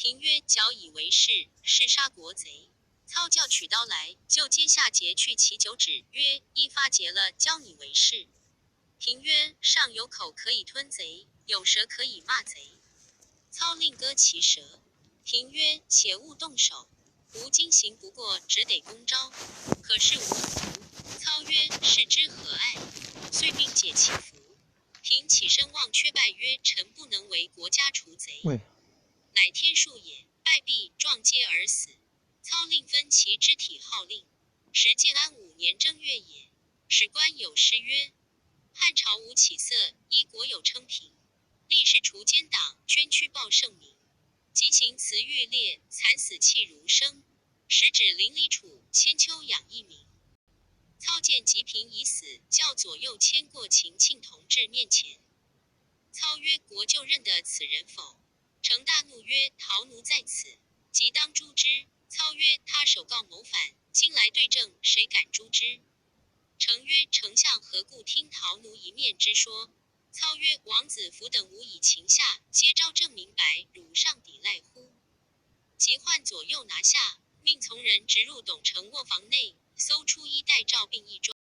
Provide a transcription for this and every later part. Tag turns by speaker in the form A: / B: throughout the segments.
A: 平曰：剿以为事，是杀国贼。操叫取刀来，就阶下截去其九指，曰：一发截了，教你为是。平曰：上有口可以吞贼，有舌可以骂贼。操令割其舌。平曰：且勿动手，吾今行不过，只得弓招。可是无符。操曰：是之何碍？遂命解其符。平起身望阙拜曰：臣不能为国家除贼，乃天数也。拜毕，撞阶而死。操令分其肢体号令。时建安五年正月也。史官有诗曰：汉朝无起色，一国有称平。立誓除奸党，捐躯报圣明。疾行辞欲裂，惨死泣如声。十指淋漓楚，千秋养一民。操见吉平已死，叫左右牵过秦庆同至面前。操曰：国舅认得此人否？成大怒曰：陶奴在此，即当诛之。操曰：他首告谋反，今来对证，谁敢诛之？成曰：丞相何故听陶奴一面之说？操曰：王子服等吾以擒下，皆招证明白，汝尚抵赖乎？即唤左右拿下，命从人直入董承卧房内，搜出衣带诏并一状。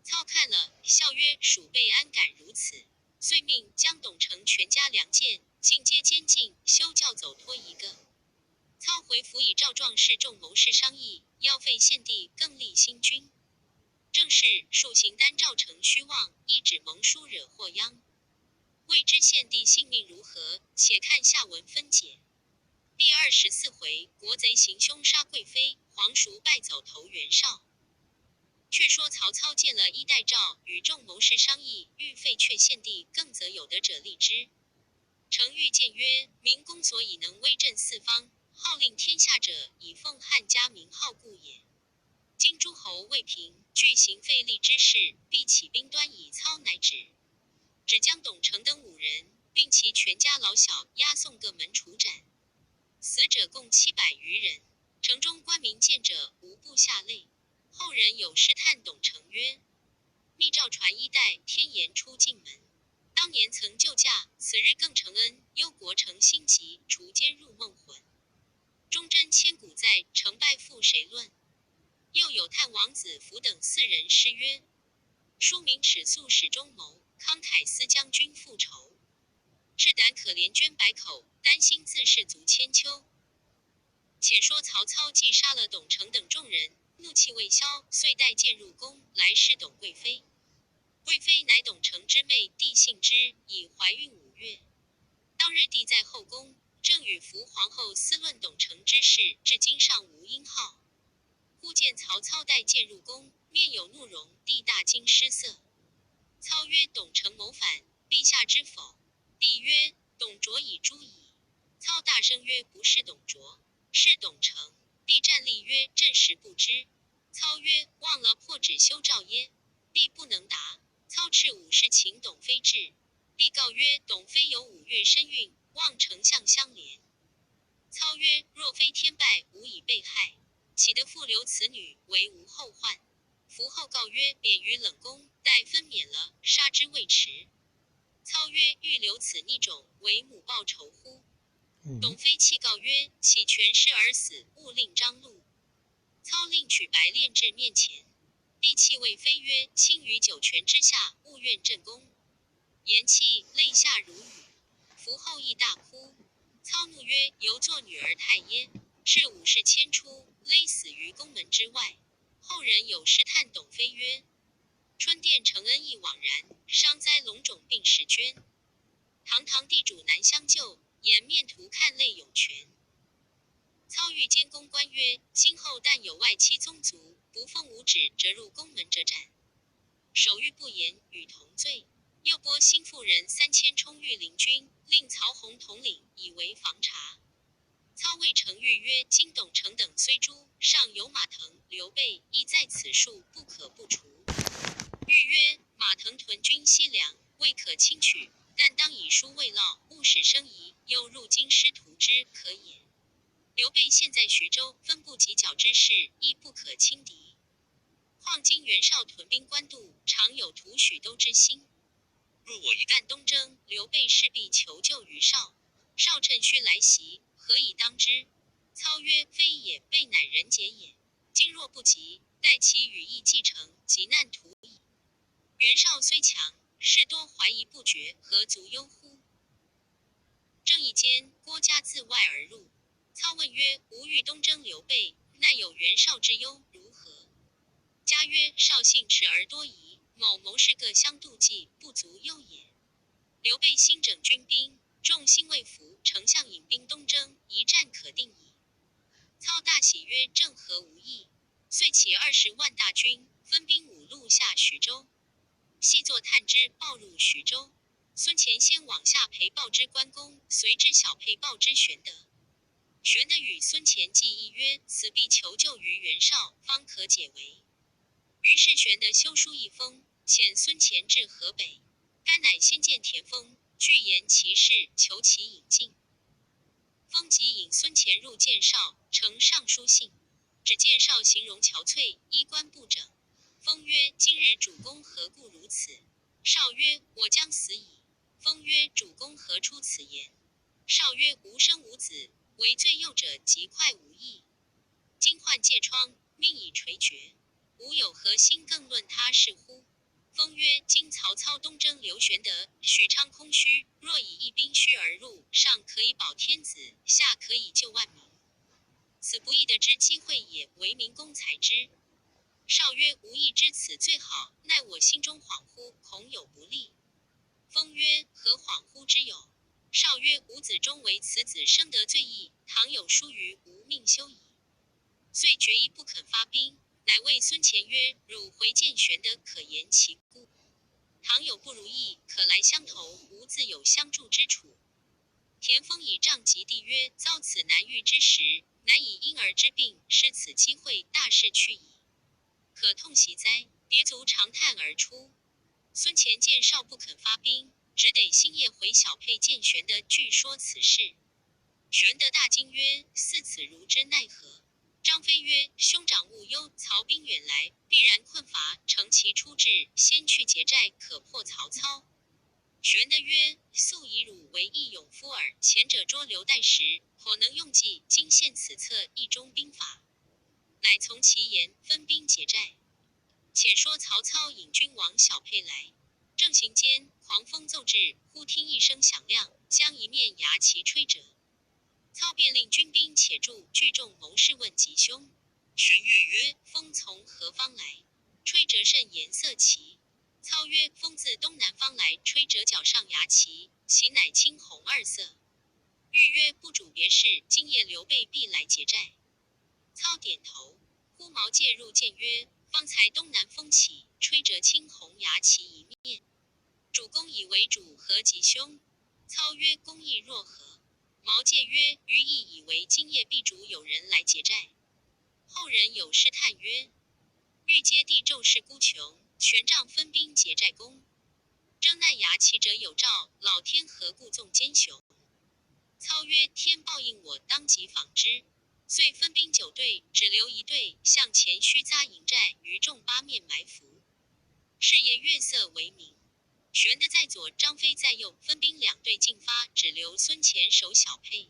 A: 操看了，笑曰：鼠辈安敢如此？遂命将董承全家良贱，尽皆监禁，休教走脱一个。操回府以诏状示众谋士商议，要废献帝，更立新君。正是数行丹赵成虚妄，一纸盟书惹祸殃。未知献帝性命如何？且看下文分解。第24回，国贼行凶杀贵妃，黄叔败走投袁绍。却说曹操见了衣带诏，与众谋士商议，欲废却献帝，更择有德者立之。程昱谏曰：明公所以能威震四方，号令天下者，以奉汉家名号故也。今诸侯未平，俱行废立之事，必起兵端以操乃止。只将董承等五人，并其全家老小押送各门处斩，死者共700余人。城中官民见者，无不下泪。后人有诗叹董承曰：密诏传衣带，天颜出进门。当年曾救驾，此日更承恩。忧国成心急，除奸入梦魂。忠贞千古在，成败复谁论？又有叹王子服等四人诗曰：书名尺素始终谋，慷慨思将军复仇。赤胆可怜捐百口，丹心自是足千秋。且说曹操既杀了董承等众人，怒气未消，遂带剑入宫来侍董贵妃。贵妃乃董承之妹，帝姓之，已怀孕5月。当日帝在后宫，正与伏皇后私论董承之事，至今尚无音号。忽见曹操带剑入宫，面有怒容，帝大惊失色。操曰：董承谋反，陛下知否？帝曰：董卓已诛矣。操大声曰：不是董卓，是董承。帝站立曰：朕实不知。操曰：忘了破纸修诏耶？帝不能答。操敕武士请董妃至。帝告曰：董妃有五月身孕，望丞相相怜。操曰：若非天败，吾已被害，岂得复留此女，为吾后患？伏后告曰：贬于冷宫，待分娩了，杀之未迟。操曰：欲留此逆种，为母报仇乎？董妃泣告曰：岂全尸而死，勿令张禄。操令取白练至面前，帝泣谓妃曰：卿于九泉之下，勿怨朕公。言讫，泪下如雨。伏后亦大哭。操怒曰：犹作女儿态耶？是武士牵出，勒死于宫门之外。后人有诗叹董妃曰：春殿承恩意惘然，伤哉龙种病时捐。堂堂地主难相救，掩面徒看泪涌泉。操谕监宫官曰：今后但有外戚宗族不奉吾旨，折入宫门者斩。守御不严，与同罪。又拨新妇人3000充御林军，令曹洪统领，以为防查。操谓程昱曰：今董承等虽诛，尚有马腾、刘备亦在此数，不可不除。昱曰：马腾屯军西凉，未可轻取，但当以书慰劳，勿使生疑。又入京师图之，可也。刘备现在徐州，分不及剿之势，亦不可轻敌。况今袁绍屯兵官渡，常有图许都之心。若我一旦东征，刘备势必求救于绍。绍趁虚来袭，何以当之？”操曰：“非也，备乃人杰也。今若不及，待其羽翼既成，急难图矣。袁绍虽强，事多怀疑不决，何足忧乎？”正议间，郭嘉自外而入。操问曰：“吾欲东征刘备，奈有袁绍之忧，如何？”嘉曰：“绍性迟而多疑，某谋士各相妒忌，不足忧也。刘备新整军兵，众心未服，丞相引兵东征，一战可定矣。”操大喜曰：“正合吾意。”遂起20万大军，分兵五路下徐州。细作探知，报入徐州。孙乾先往下陪报之关公，随之小沛报之玄德。玄德与孙乾计议曰：“此必求救于袁绍，方可解围。”于是玄德修书一封，遣孙乾至河北。甘乃先见田丰，具言其事，求其引进。丰即引孙乾入见绍，呈上书信。只见绍形容憔悴，衣冠不整。丰曰：“今日主公何故如此？”绍曰：“我将死矣。”丰曰：“主公何出此言？”绍曰：“吾生无子，为最幼者，极快无益。今患疥疮，命已垂绝，吾有何心更论他事乎？”丰曰：“今曹操东征刘玄德，许昌空虚，若以一兵虚而入，上可以保天子，下可以救万民。此不易得之机会也，惟明公才之。”绍曰：“吾亦知此最好，奈我心中恍惚，恐有不利。”丰曰：“何恍惚之有？”绍曰：“吾子终为此子生得最义，倘有疏于，吾命休矣。”遂决意不肯发兵，乃谓孙乾曰：“汝回见玄德，可言其故。倘有不如意，可来相投，吾自有相助之处。”田丰以杖击地曰：“遭此难遇之时，乃以婴儿之病，失此机会，大事去矣。可痛惜哉！”跌足长叹而出。孙乾见绍不肯发兵，只得星夜回小沛见玄德，据说此事。玄德大惊曰：“似此如之奈何？”张飞曰：“兄长勿忧，曹兵远来，必然困乏，乘其出至，先去劫寨，可破曹操。”玄德曰：“素以汝为义勇夫耳，前者捉刘岱时，颇能用计，今献此策，亦中兵法。”乃从其言，分兵劫寨。且说曹操引军往小沛来，正行间，狂风骤至，忽听一声响亮，将一面牙旗吹折。操便令军兵且住，聚众谋士问吉凶。荀彧曰：“风从何方来？吹折甚颜色旗。”操曰：“风自东南方来，吹折角上牙旗，其乃青红二色。”彧曰：“不主别事，今夜刘备必来劫寨。”操点头。忽毛玠入见曰：“方才东南风起，吹折青红牙旗一面。主公以为主何吉凶？”操曰：“公意若何？”毛玠曰：“余亦以为今夜必主有人来劫寨。”后人有诗叹曰：“欲揭地骤势孤穷，权杖分兵劫寨功。争奈牙旗者有诏，老天何故纵奸雄？”操曰：“天报应我，当即防之。”遂分兵九队，只留一队向前须扎营寨，余众八面埋伏。是夜月色为明，玄德在左，张飞在右，分兵两队进发，只留孙乾守小沛。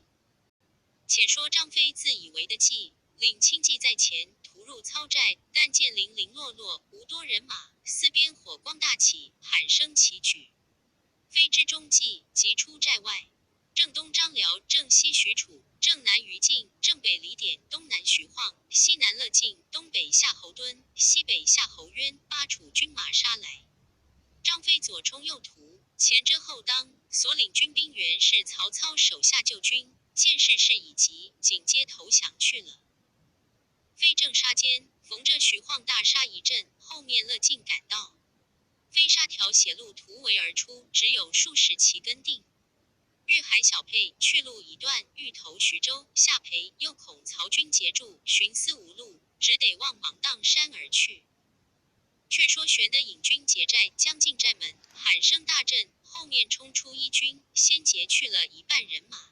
A: 且说张飞自以为的计，领轻骑在前，突入操寨，但见零零落落，无多人马，四边火光大起，喊声齐举。飞之中计，即出寨外。正东张辽，正西许褚，正南于禁，正北李典，东南徐晃，西南乐进，东北夏侯惇，西北夏侯渊，八处军马杀来。张飞左冲右突，前遮后当，所领军兵原是曹操手下旧军，见势势已急，紧接投降去了。飞正杀间，逢着徐晃大杀一阵，后面乐进赶到，飞杀条血路突围而出，只有数十骑跟定。欲还小沛，去路已断；欲投徐州，下邳又恐曹军截住，寻思无路，只得望芒砀山而去。却说玄德引军劫寨，将近寨门，喊声大震，后面冲出一军，先劫去了一半人马。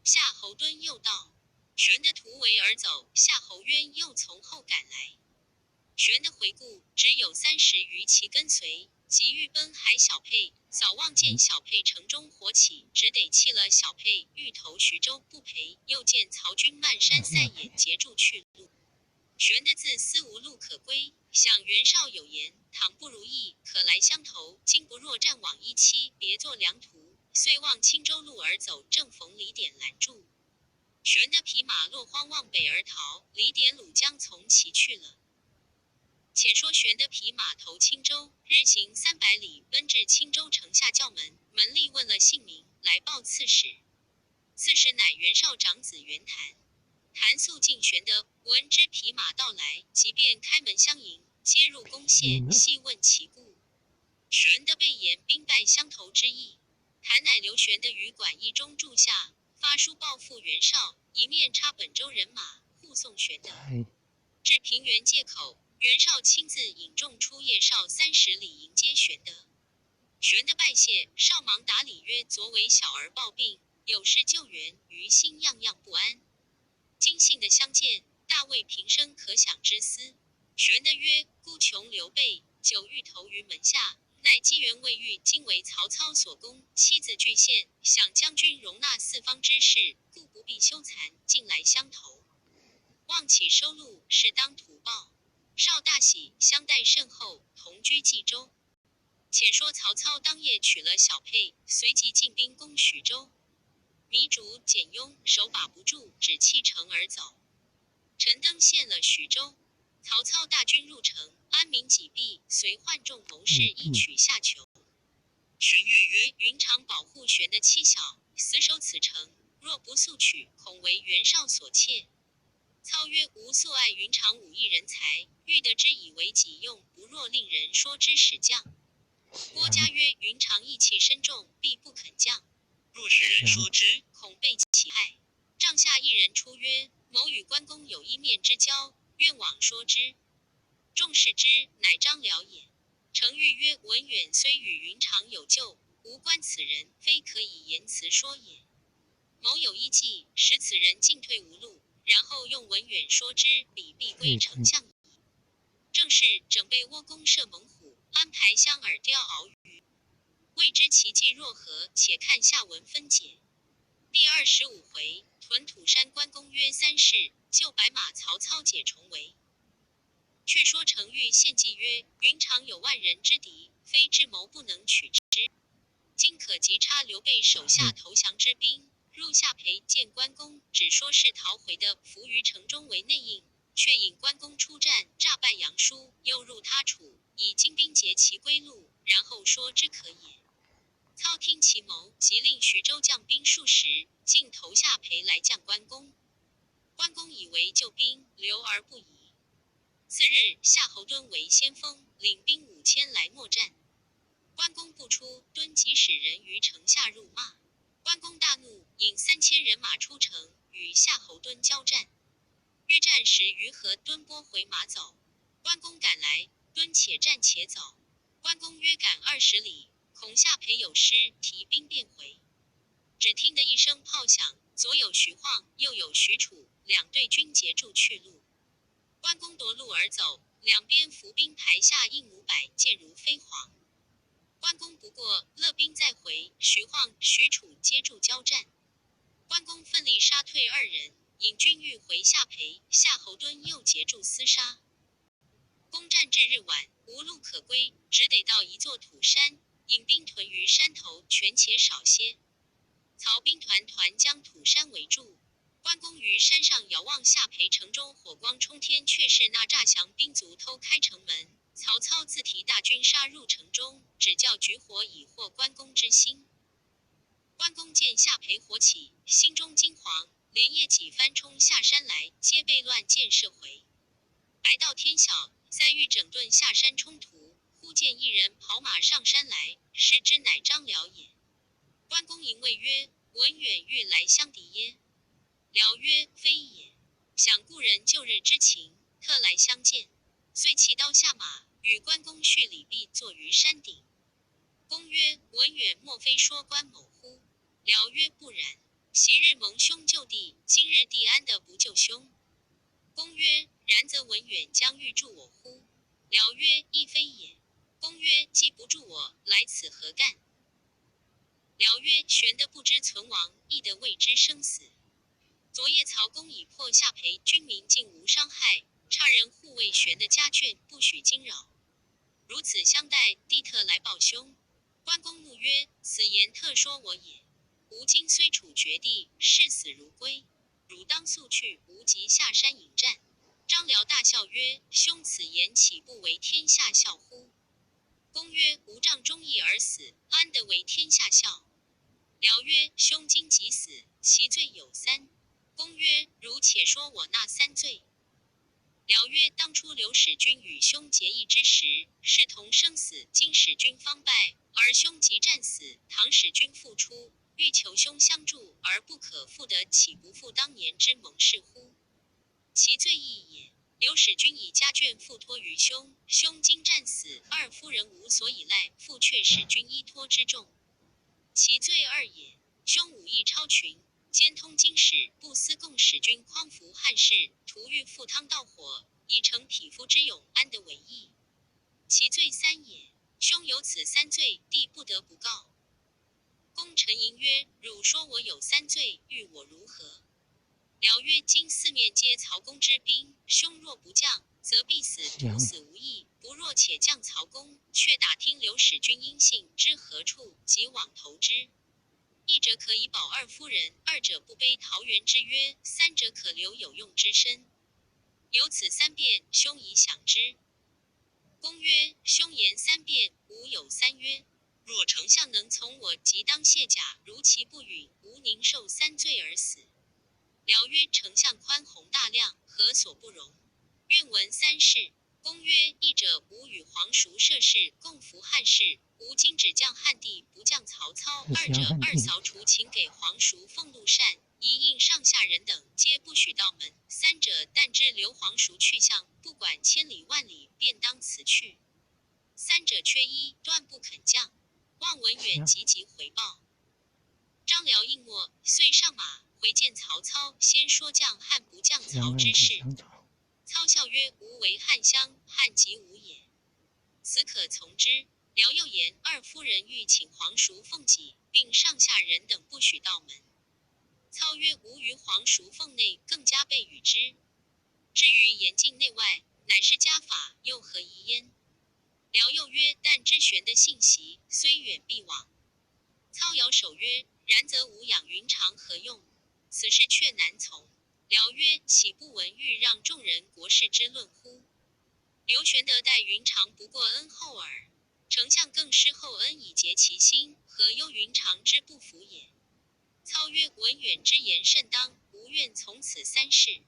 A: 夏侯惇又到，玄德突围而走，夏侯渊又从后赶来。玄德回顾，只有30余骑跟随，急欲奔还小沛，早望见小沛城中火起，只得弃了小沛，欲投徐州不陪。又见曹军漫山塞野，截住去路。玄德自思无路可归，想袁绍有言：倘不如意，可来相投；今不若战往一期，别作良图。遂望青州路而走，正逢李典拦住。玄德匹马落荒往北而逃，李典虏将从其去了。且说玄德匹马投青州，日行300里，奔至青州城下叫门，门吏问了姓名，来报刺史。刺史乃袁绍长子袁谭。谭素敬玄德，闻知匹马到来，即便开门相迎，接入宫廨，细问其故。玄德备言兵败相投之意。谭乃留玄德于馆驿中住下，发书报复袁绍，一面差本州人马护送玄德至平原界口。袁绍亲自引众出夜哨30里迎接玄德。玄德拜谢，绍忙答礼曰：“昨为小儿抱病，有事救援，于心样样不安。今幸得相见，大为平生可想之思。”玄德曰：“孤穷刘备，久欲投于门下，奈机缘未遇，今为曹操所攻，妻子俱陷，想将军容纳四方之士，故不必羞惭，进来相投。望起收录，是当图报。”绍大喜，相待甚厚，同居冀州。且说曹操当夜取了小沛，随即进兵攻徐州。糜竺、简雍手把不住，只弃城而走。陈登陷了徐州，曹操大军入城，安民己毕，遂唤众谋士一取下囚。荀彧曰：“云长保护玄的妻小，死守此城，若不速取，恐为袁绍所窃。”操曰：“吾素爱云长武艺人才，欲得之以为己用，不若令人说之使将。”郭嘉曰：“云长义气深重，必不肯降。若使人说之，恐被其害。”帐下一人出曰：“某与关公有一面之交，愿往说之。”众视之，乃张辽也。程昱曰：“文远虽与云长有旧，无关此人，非可以言辞说也。某有一计，使此人进退无路。然后用文远说之，彼必归丞相矣。”正是整备窝弓射猛虎，安排香饵钓鳌鱼。未知其计若何？且看下文分解。第25回，屯土山关公约三世，救白马曹操解重围。却说程昱献计曰：“云长有万人之敌，非智谋不能取之。今可急差刘备手下投降之兵，入下邳见关公，只说是逃回的，伏于城中为内应，却引关公出战，诈败杨舒，又入他处，以精兵截其归路，然后说之可也。”操听其谋，即令徐州将兵数十，进投下邳来将关公。关公以为救兵，留而不疑。次日，夏侯惇为先锋，领兵5000来搦战。关公不出，惇即使人于城下辱骂。关公大怒，引3000人马出城，与夏侯惇交战。欲战10余合，惇拨回马走。关公赶来，惇且战且走。关公约赶20里，恐下邳有失，提兵便回。只听得一声炮响，左有徐晃，右有许褚，两队军截住去路。关公夺路而走，两边伏兵排下硬弩百，箭如飞蝗。关公不过，勒兵再回，徐晃、许褚接住交战。关公奋力杀退二人，引军欲回下邳，夏侯惇又截住厮杀。攻战至日晚，无路可归，只得到一座土山，引兵屯于山头，权且少些。曹兵团团将土山围住。关公于山上遥望下邳城中火光冲天，却是那诈降兵卒偷开城门。曹操自提大军杀入城中，只教举火以惑关公之心。关公见下邳火起，心中惊惶，连夜几番冲下山来，皆被乱箭射回。挨到天晓，再欲整顿下山冲突，忽见一人跑马上山来，视之乃张辽也。关公迎谓曰：“文远欲来相敌耶？”辽曰：“非也，想故人旧日之情，特来相见。”遂弃刀下马，与关公叙礼毕，坐于山顶。公曰：“文远莫非说关某乎？”辽曰：“不然。昔日蒙兄救弟，今日弟安得不救兄？”公曰：“然则文远将欲助我乎？”僚曰：亦非也。公曰：既不助我，來此何干？僚曰：玄德不知存亡，翼德未知生死。昨夜曹公已破下邳，軍民竟無傷害，差人護衛玄德家眷，不許驚擾。如此相待，弟特來報兄。關公怒曰：此言特說我也。吾今雖處絕地，視死如歸。汝當速去，吾即下山迎戰。張遼大笑曰：兄此言豈不為天下笑乎？公曰：吾仗忠義而死，安得為天下笑？遼曰：兄今即死，其罪有三。公曰：汝且說我那三罪。遼曰：當初劉使君與兄結義之時，誓同生死。今使君方敗，而兄即戰死，倘使君復出，欲求兄相助而不可復得，豈不負當年之盟誓乎？其罪一也。劉使君以家眷付託於兄，兄今戰死，二夫人無所倚賴，復卻使君依託之重，其罪二也。兄武藝超群，兼通經史，不思共使君匡扶漢室，徒欲赴湯蹈火，以成匹夫之勇，安得為義？其罪三也。兄有此三罪，弟不得不告。公沉吟曰：汝說我有三罪，欲我如何？遼曰：今四面皆曹公之兵，兄若不降，則必死，徒死無益。不若且降曹公，卻打聽劉使君音信之何處，即往投之。一者可以保二夫人，二者不背桃園之約，三者可留有用之身。有此三變，兄宜想之。公曰：兄言三變，吾有三約。若丞相能從我，即當卸甲；如其不允，吾寧受三罪而死。遼曰：丞相寬宏大量，何所不容？願聞三事。公曰：一者，吾與皇叔設誓，共扶漢室。吾今只降漢帝，不降曹操。二者，二嫂除請給皇叔俸祿膳，一應上下人等，皆不許到門。三者，但知劉皇叔去向，不管千里萬里，便當辭去。三者缺一，斷不肯降。望文遠急急回報。張遼應諾，遂上馬回見曹操，先說降漢不降曹之事。操笑曰：吾為漢相，漢即吾也，此可從之。遼又言：二夫人欲請皇叔奉己，並上下人等不許到門。操曰：吾於皇叔奉內，更加倍與之。至於嚴禁內外，乃是家法，又何疑焉？遼又曰：但知玄德信息，雖遠必往。操搖手曰：然則吾養雲長何用？此事卻難從。遼曰：豈不聞豫讓眾人國事之論乎？劉玄德待雲長不過恩厚耳。丞相更施厚恩以結其心，何憂雲長之不服也？操曰：文遠之言甚當，吾願從此三事。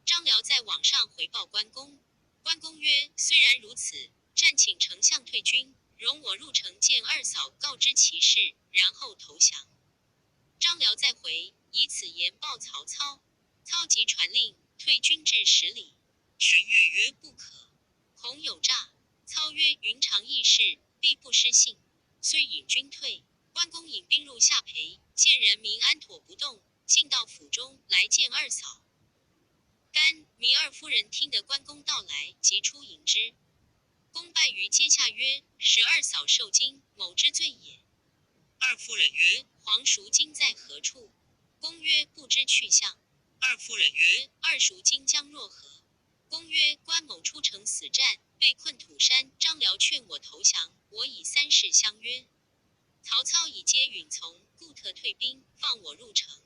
A: 張遼在網上回報關公。關公曰：雖然如此，暫請丞相退軍，容我入城見二嫂，告知其事，然後投降。張遼再回，以此言報曹操。操即傳令退軍至10里。荀彧曰：不可，恐有詐。操曰：雲長義士，必不失信。遂引軍退。關公引兵入下邳，見人民安妥不動，進到府中來見二嫂。甘、糜二夫人聽得關公到來，即出迎之。公拜於階下曰：使二嫂受驚，某之罪也。二夫人曰：皇叔今在何處？公曰：不知去向。二夫人曰：二叔今將若何？公曰：關某出城死戰，被困土山。張遼勸我投降，我以三事相約。曹操已皆允從，故特退兵，放我入城。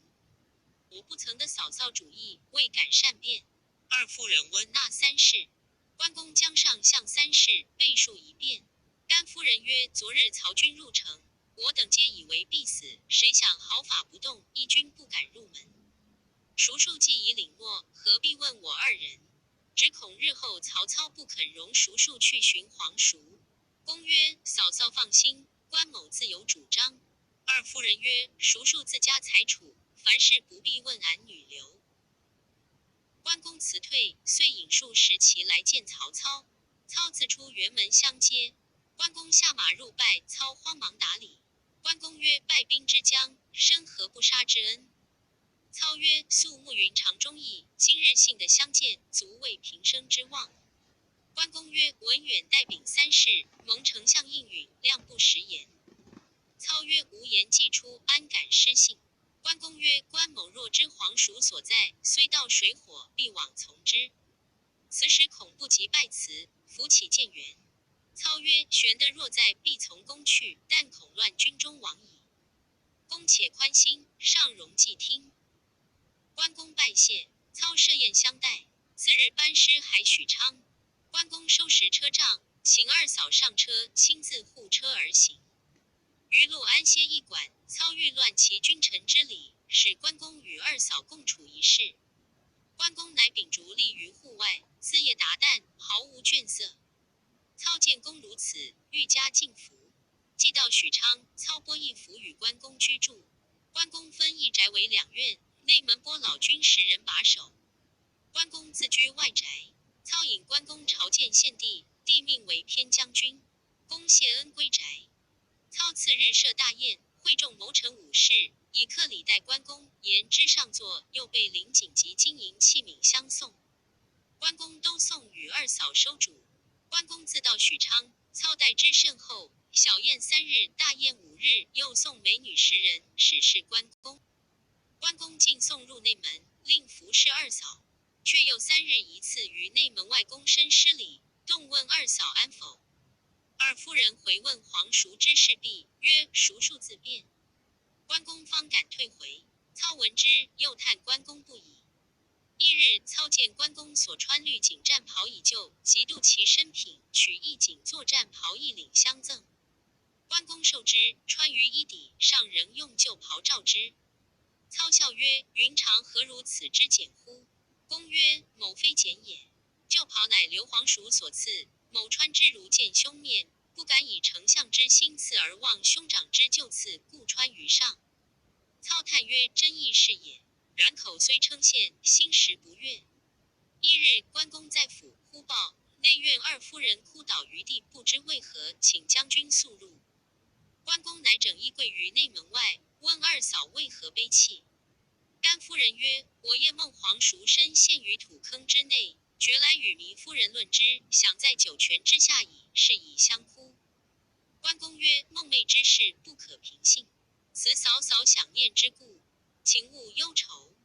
A: 吾不曾得嫂嫂主意，未敢善變。二夫人問那三事，關公將上向三事背述一遍。甘夫人曰：昨日曹軍入城，我等皆以為必死，誰想毫髮不動，一軍不敢入門。叔叔既已領諾，何必問我二人？只恐日後曹操不肯容叔叔去尋皇叔。公曰：嫂嫂放心，關某自有主張。二夫人曰：叔叔自家裁處，凡事不必問俺女流。關公辭退，遂引數十騎來見曹操。操自出轅門相接，關公下馬入拜，操慌忙打禮。關公曰：敗兵之將，生何不殺之恩？操曰：素慕雲長忠義，今日幸得相見，足慰平生之望。關公曰：“文遠帶秉三世，蒙丞相應允，諒不食言。”操曰：“吾言既出，安敢失信？”關公曰：“關某若知皇叔所在，雖到水火，必往從之。此時恐不及拜辭，扶起見元。”操曰：“玄德若在，必從公去，但恐亂軍中往矣。公且寬心，尚容細聽。”關公拜謝，操設宴相待。次日班師還許昌，關公收拾車仗，請二嫂上車，親自護車而行。於路安歇驛館，操欲亂其君臣之禮，使關公與二嫂共處一室。關公乃秉燭立於戶外，自夜達旦，毫無倦色。操見公如此，愈加敬服。既到許昌，操撥一府與關公居住。關公分一宅為兩院，內門撥老軍10人把守。關公自居外宅。操引關公朝見獻帝，帝命為偏將軍。公謝恩歸宅。操次日設大宴，會眾謀臣武士，以客禮待關公，言之上座，又備靈錦及金銀器皿相送。關公都送與二嫂收囑。關公自到許昌，操待之甚厚，小宴3日，大宴5日，又送美女十人，使侍關公。關公盡送入內門，令服侍二嫂，卻又三日一次於內門外躬身施禮，動問二嫂安否。二夫人回問皇叔之事畢，曰：“叔庶自便。”關公方敢退回。操聞之，又嘆關公不已。一日，操見關公所穿綠錦戰袍已舊，嫉妒其身品，取一錦作戰袍一領相贈。關公受之，穿於衣底，上仍用舊袍罩之。操笑曰：“雲長何如此之儉乎？”公曰：“某非儉也，舊袍乃劉皇叔所賜，某穿之如見兄面，不敢以丞相之新賜而忘兄長之舊賜，故穿於上。”操嘆曰：“真義士也。”然口雖稱羨，心實不悅。一日，關公在府，忽報內院二夫人哭倒於地，不知為何，請將軍速入。關公乃整衣跪於內門外，問二嫂為何悲泣。甘夫人曰：“我夜夢皇叔身陷於土坑之內，覺來與糜夫人論之，想在九泉之下矣，是以相哭。”關公曰：“夢寐之事，不可憑信。此嫂嫂想念之故，請勿憂愁。”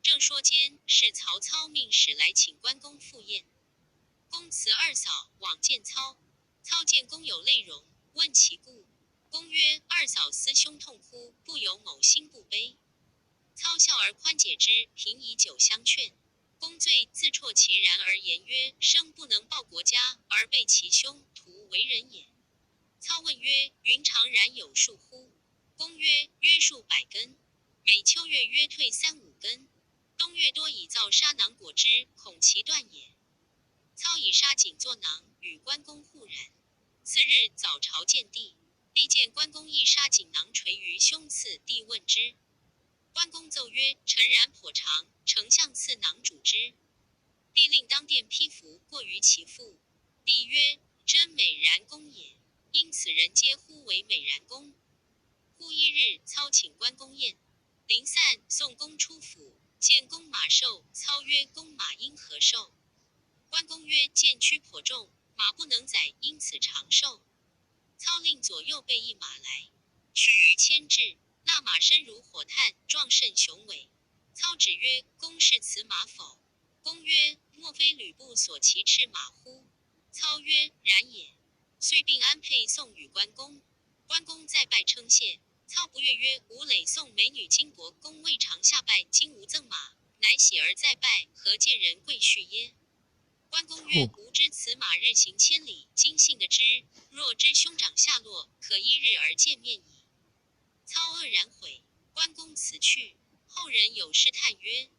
A: 正說間，是曹操命使來請關公赴宴。公辭二嫂，往見操。操見公有淚容，問其故。公曰：“二嫂思兄痛哭，不由某心不悲。”操笑而寬解之，頻以酒相勸。公醉，自啜其然而言曰：“生不能報國家，而背其兄，徒為人也。”操問曰：“雲長髯有數乎？”公曰：“約數百根。每秋月約退三五根，冬月多以造紗囊裹之，恐其斷也。”操以紗錦作囊，與關公護髯。次日早朝見帝，帝見關公一紗錦囊垂於胸次，帝問之。關公奏曰：“臣髯頗長，丞相賜囊主之。”帝令當殿披服過於其腹。帝曰：“真美髯公也。”因此人皆呼為美髯公。忽一日，操請關公宴，臨散，送公出府，見公馬瘦，操曰：“公馬因何瘦？”關公曰：“劍軀頗重，馬不能載，因此長壽。”操令左右備一馬來，須臾牽至，那馬身如火炭，壯甚雄偉。操指曰：“公是此馬否？”公曰：“莫非呂布所騎赤馬乎？”操曰：“然也。”遂並鞍轡送與關公。關公再拜稱謝。操不悅曰：“吾累送美女金帛，公未嘗下拜，今吾贈馬，乃喜而再拜，何見人貴續耶？”關公曰：“吾知此馬日行千里，今幸得之，若知兄長下落，可一日而見面矣。”操愕然悔。關公辭去。後人有詩嘆曰：“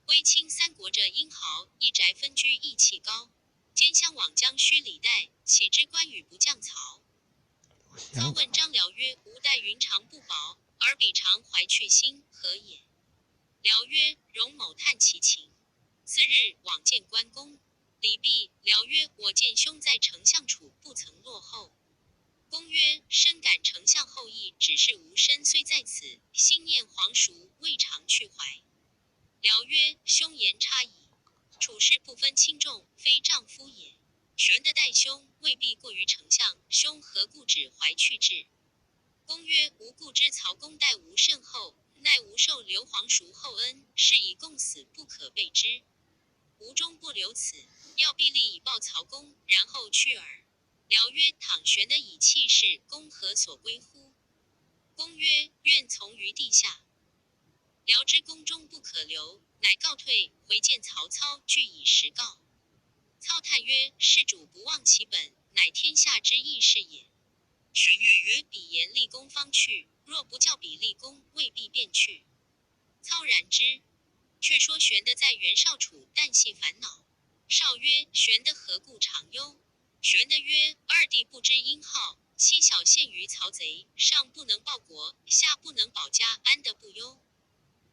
A: 微卿三國這英豪，一宅分居義氣高。兼相往將須禮待，豈知關羽不降曹？”操問張遼曰：“吾待雲長不薄，而彼常懷去心，何也？”遼曰：“容某探其情。”次日，往見關公。禮畢，遼曰：“我見兄在丞相處，不曾落後。”公曰：“深感丞相厚意，只是吾身雖在此，心念皇叔，未嘗去懷。”遼曰：“兄言差矣。處事不分輕重，非丈夫也。”玄德待兄，未必过于丞相。兄何故只怀去志？”公曰：“吾固知曹公待吾甚厚，奈吾受刘皇叔厚恩，是以共死不可背之。吾终不留此，要必立以报曹公，然后去耳。”僚曰：“倘玄德以弃市，公何所归乎？”公曰：“愿从于地下。”僚知公终不可留，乃告退，回见曹操，据以实告。操叹曰：“事主不忘其本，乃天下之义士也。”
B: 荀彧曰：
A: “彼言立功方去，若不教彼立功，未必便去。”操然之。却说玄德在袁绍处，旦夕烦恼。绍曰：“玄德何故常忧？”玄德曰：“二弟不知英好，妻小陷于曹贼，上不能报国，下不能保家，安得不忧？”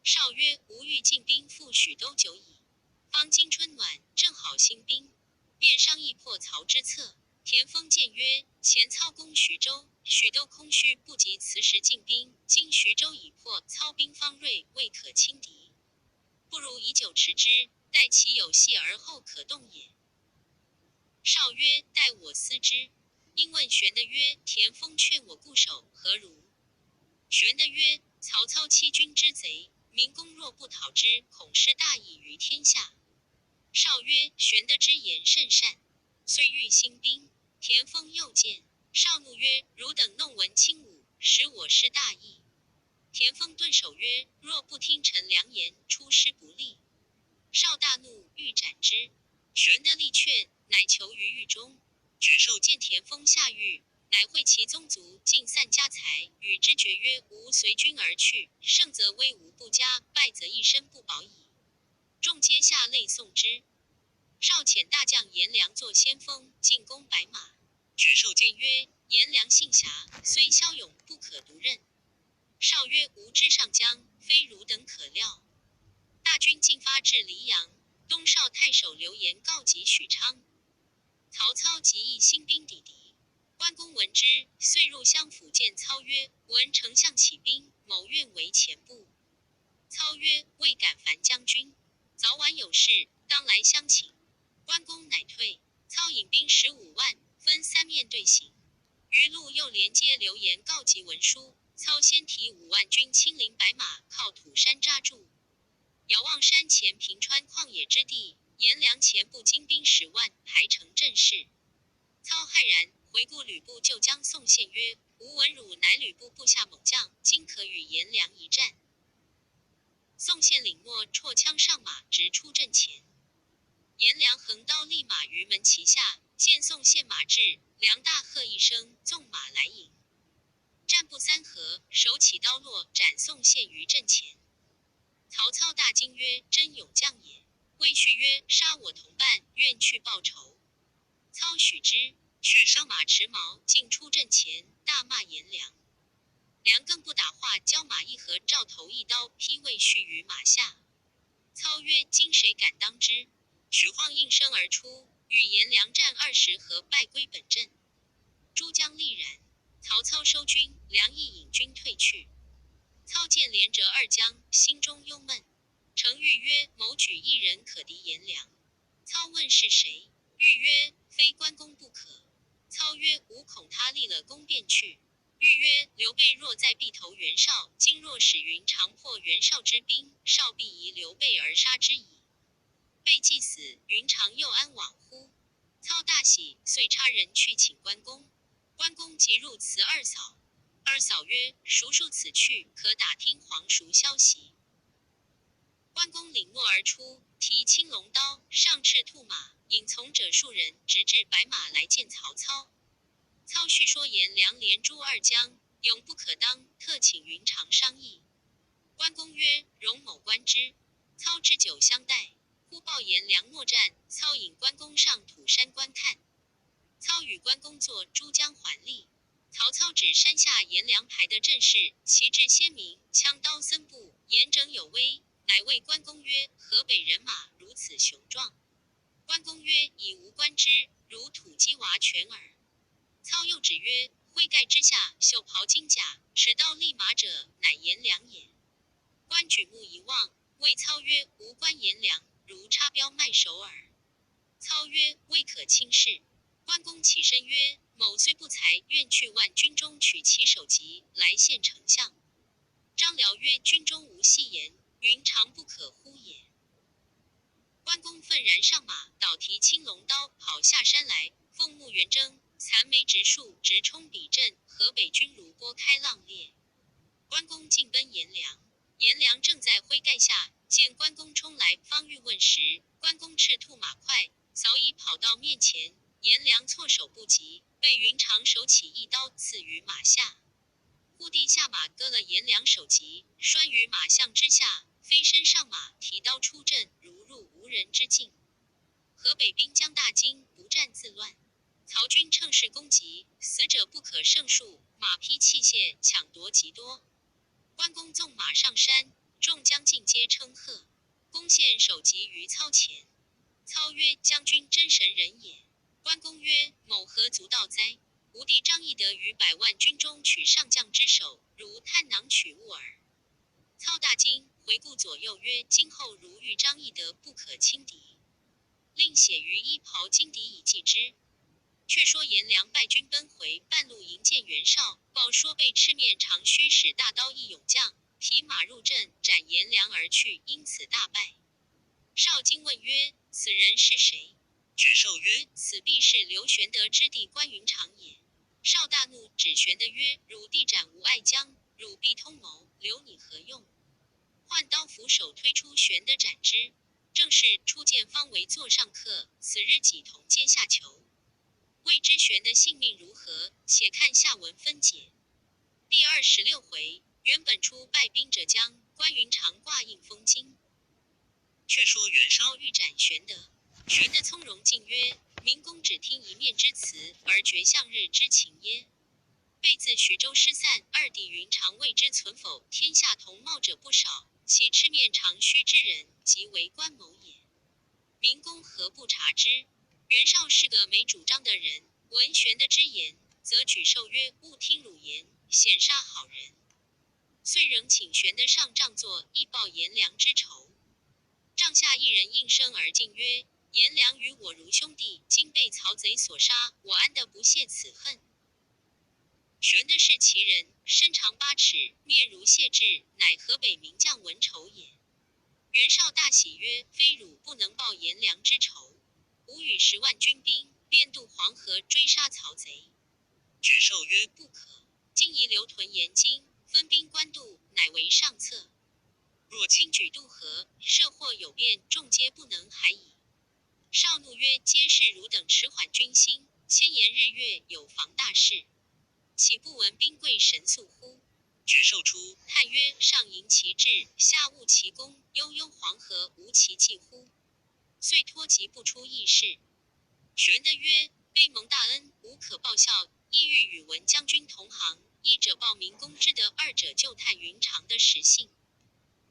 A: 绍曰：“吾欲进兵赴许都久矣，方今春暖，正好兴兵。”便商议破曹之策。田丰谏曰：“前操攻徐州，许都空虚，不及此时进兵。今徐州已破，操兵方锐，未可轻敌，不如以久持之，待其有隙而后可动也。”绍曰：“待我思之。”因问玄德曰：“田丰劝我固守，何如？”玄德曰：“曹操欺君之贼，明公若不讨之，恐失大义于天下。”绍曰：“玄德之言甚善。”遂欲兴兵。田丰又见，绍怒曰：“汝等弄文轻武，使我失大义。”田丰顿首曰：“若不听臣良言，出师不利。”绍大怒，欲斩之。玄德力劝，乃囚于狱中。
B: 沮授
A: 见田丰下狱，乃会其宗族，尽散家财，与之决曰：“吾随君而去，胜则威武不加，败则一身不保矣。”众皆下泪送之。绍遣大将颜良作先锋，进攻白马。
B: 沮授
A: 见曰：“颜良性侠，虽骁勇，不可独任。”绍曰：“吾之上将，非汝等可料。”大军进发至黎阳，东邵太守刘延告急许昌。曹操急议兴兵抵敌，关公闻之，遂入相府见操曰：“闻丞相起兵，某愿为前部。”操曰：“未敢烦将军，早晚有事，当来相请。”关公乃退。操引兵15万，分三面对行。余路又连接刘延告急文书，操先提5万军亲临白马，靠土山扎住。遥望山前平川旷野之地，颜良前部精兵10万，排成阵势。操骇然，回顾吕布，就将宋宪曰：“吾闻汝乃吕布部下猛将，今可与颜良一战。”宋宪领墨，绰枪上马，直出阵前。颜良横刀立马于门旗下，见宋宪马至，良大喝一声，纵马来迎。战不三合，手起刀落，斩宋宪于阵前。曹操大惊曰：“真勇将也！”魏续曰：“杀我同伴，愿去报仇。”操许之。
B: 续
A: 上马持矛，进出阵前，大骂颜良。良更不打话，交马一合，照头一刀劈魏续于马下。操曰：“今谁敢当之？”
B: 徐晃
A: 应声而出，与颜良战20合，败归本阵。诸将力然。曹操收军，良亦引军退去。操见连折二将，心中忧闷。程昱曰：“某举一人可敌颜良。”操问是谁？昱曰：“非关公不可。”操曰：“吾恐他立了功便去。”昱曰：“刘备若在，必投袁绍。今若使云长破袁绍之兵，绍必疑刘备而杀之矣。备既死，云长又安往乎？”操大喜，遂差人去请关公。关公即入辞二嫂。二嫂曰：“叔叔此去，可打听皇叔消息。”关公领墨而出，提青龙刀，上赤兔马，引从者数人，直至白马来见曹操。操叙说颜良连诛二将，勇不可当，特请云长商议。关公曰：“容某观之。”操置酒相待，忽报颜良末战，操引关公上土山观看。操与关公作诸将还立。曹操指山下颜良排的阵势，旗帜鲜明，枪刀森布，严整有威，乃谓关公曰：“河北人马如此雄壮。”关公曰：“以吾观之，如土鸡瓦犬耳。”操又指曰：“徽盖之下，袖袍金甲，持刀立马者，乃颜良也。”关举目一望，谓操曰：“吾观颜良，如插标麦首耳。”操曰：“未可轻视。”关公起身曰：“某虽不才，愿去万军中取其首级，来献丞相。”张辽曰：“军中无戏言，云长不可忽也。”关公愤然上马，倒提青龙刀，跑下山来，凤目圆睁，残眉直竖，直冲彼阵。河北军如波开浪裂。关公径奔颜良，颜良正在挥盖下，见关公冲来，方欲问时，关公赤兔马快，早已跑到面前。颜良措手不及，被云长手起一刀刺于马下。忽地下马，割了颜良首级，拴于马项之下，飞身上马，提刀出阵，如入无人之境。河北兵将大惊，不战自乱。曹军乘势攻击，死者不可胜数，马匹器械抢夺极多。关公纵马上山，众将尽皆称贺。公献首级于操前，操曰：“将军真神人也。”关公曰：“某何足道哉？吾弟张翼德于百万军中取上将之首，如探囊取物耳。”操大惊，回顾左右曰：“今后如遇张翼德，不可轻敌。”令写于衣袍金敌以记之。却说颜良败军奔回，半路迎见袁绍，报说被赤面长须使大刀一勇将提马入阵，斩颜良而去，因此大败。绍惊问曰：“此人是谁？”
B: 沮授曰：“
A: 此必是刘玄德之弟关云长也。”绍大怒，指玄德曰：“汝弟斩吴爱将，汝必通谋，留你何用？”换刀俯首推出玄德斩之。正是初见方为座上客，此日几同阶下囚。未知玄德性命如何？且看下文分解。第26回，袁本初败兵折将，关云长挂印封金。
B: 却说袁绍
A: 欲斩玄德，玄德从容进曰：“明公只听一面之词，而决向日之情耶？备自徐州失散，二弟云长未知存否？天下同貌者不少，其赤面长须之人，即为关某也。明公何不察之？”袁绍是个没主张的人，闻玄德之言，则举手曰：“勿听汝言，险杀好人。”遂仍请玄德上帐坐，亦报颜良之仇。帐下一人应声而进曰：“颜良与我如兄弟，今被曹贼所杀，我安得不泄此恨？”玄德是其人，身长8尺，面如谢志，乃河北名将文丑也。袁绍大喜曰：“非汝不能报颜良之仇。”吾与10万军兵，便渡黄河追杀曹贼。
B: 沮授曰：“
A: 不可。今宜留屯延津，分兵官渡，乃为上策。
B: 若
A: 轻举渡河，设或有变，众皆不能还矣。”绍怒曰：“皆是汝等迟缓军心，迁延日月，有妨大事，岂不闻兵贵神速乎？”
B: 沮授出，
A: 叹曰：“上盈其志，下务其功，悠悠黄河，无其计乎？”遂托疾不出议事。玄德曰：“备蒙大恩，无可报效，意欲与文将军同行，一者报明公之德，二者就探云长的实信。”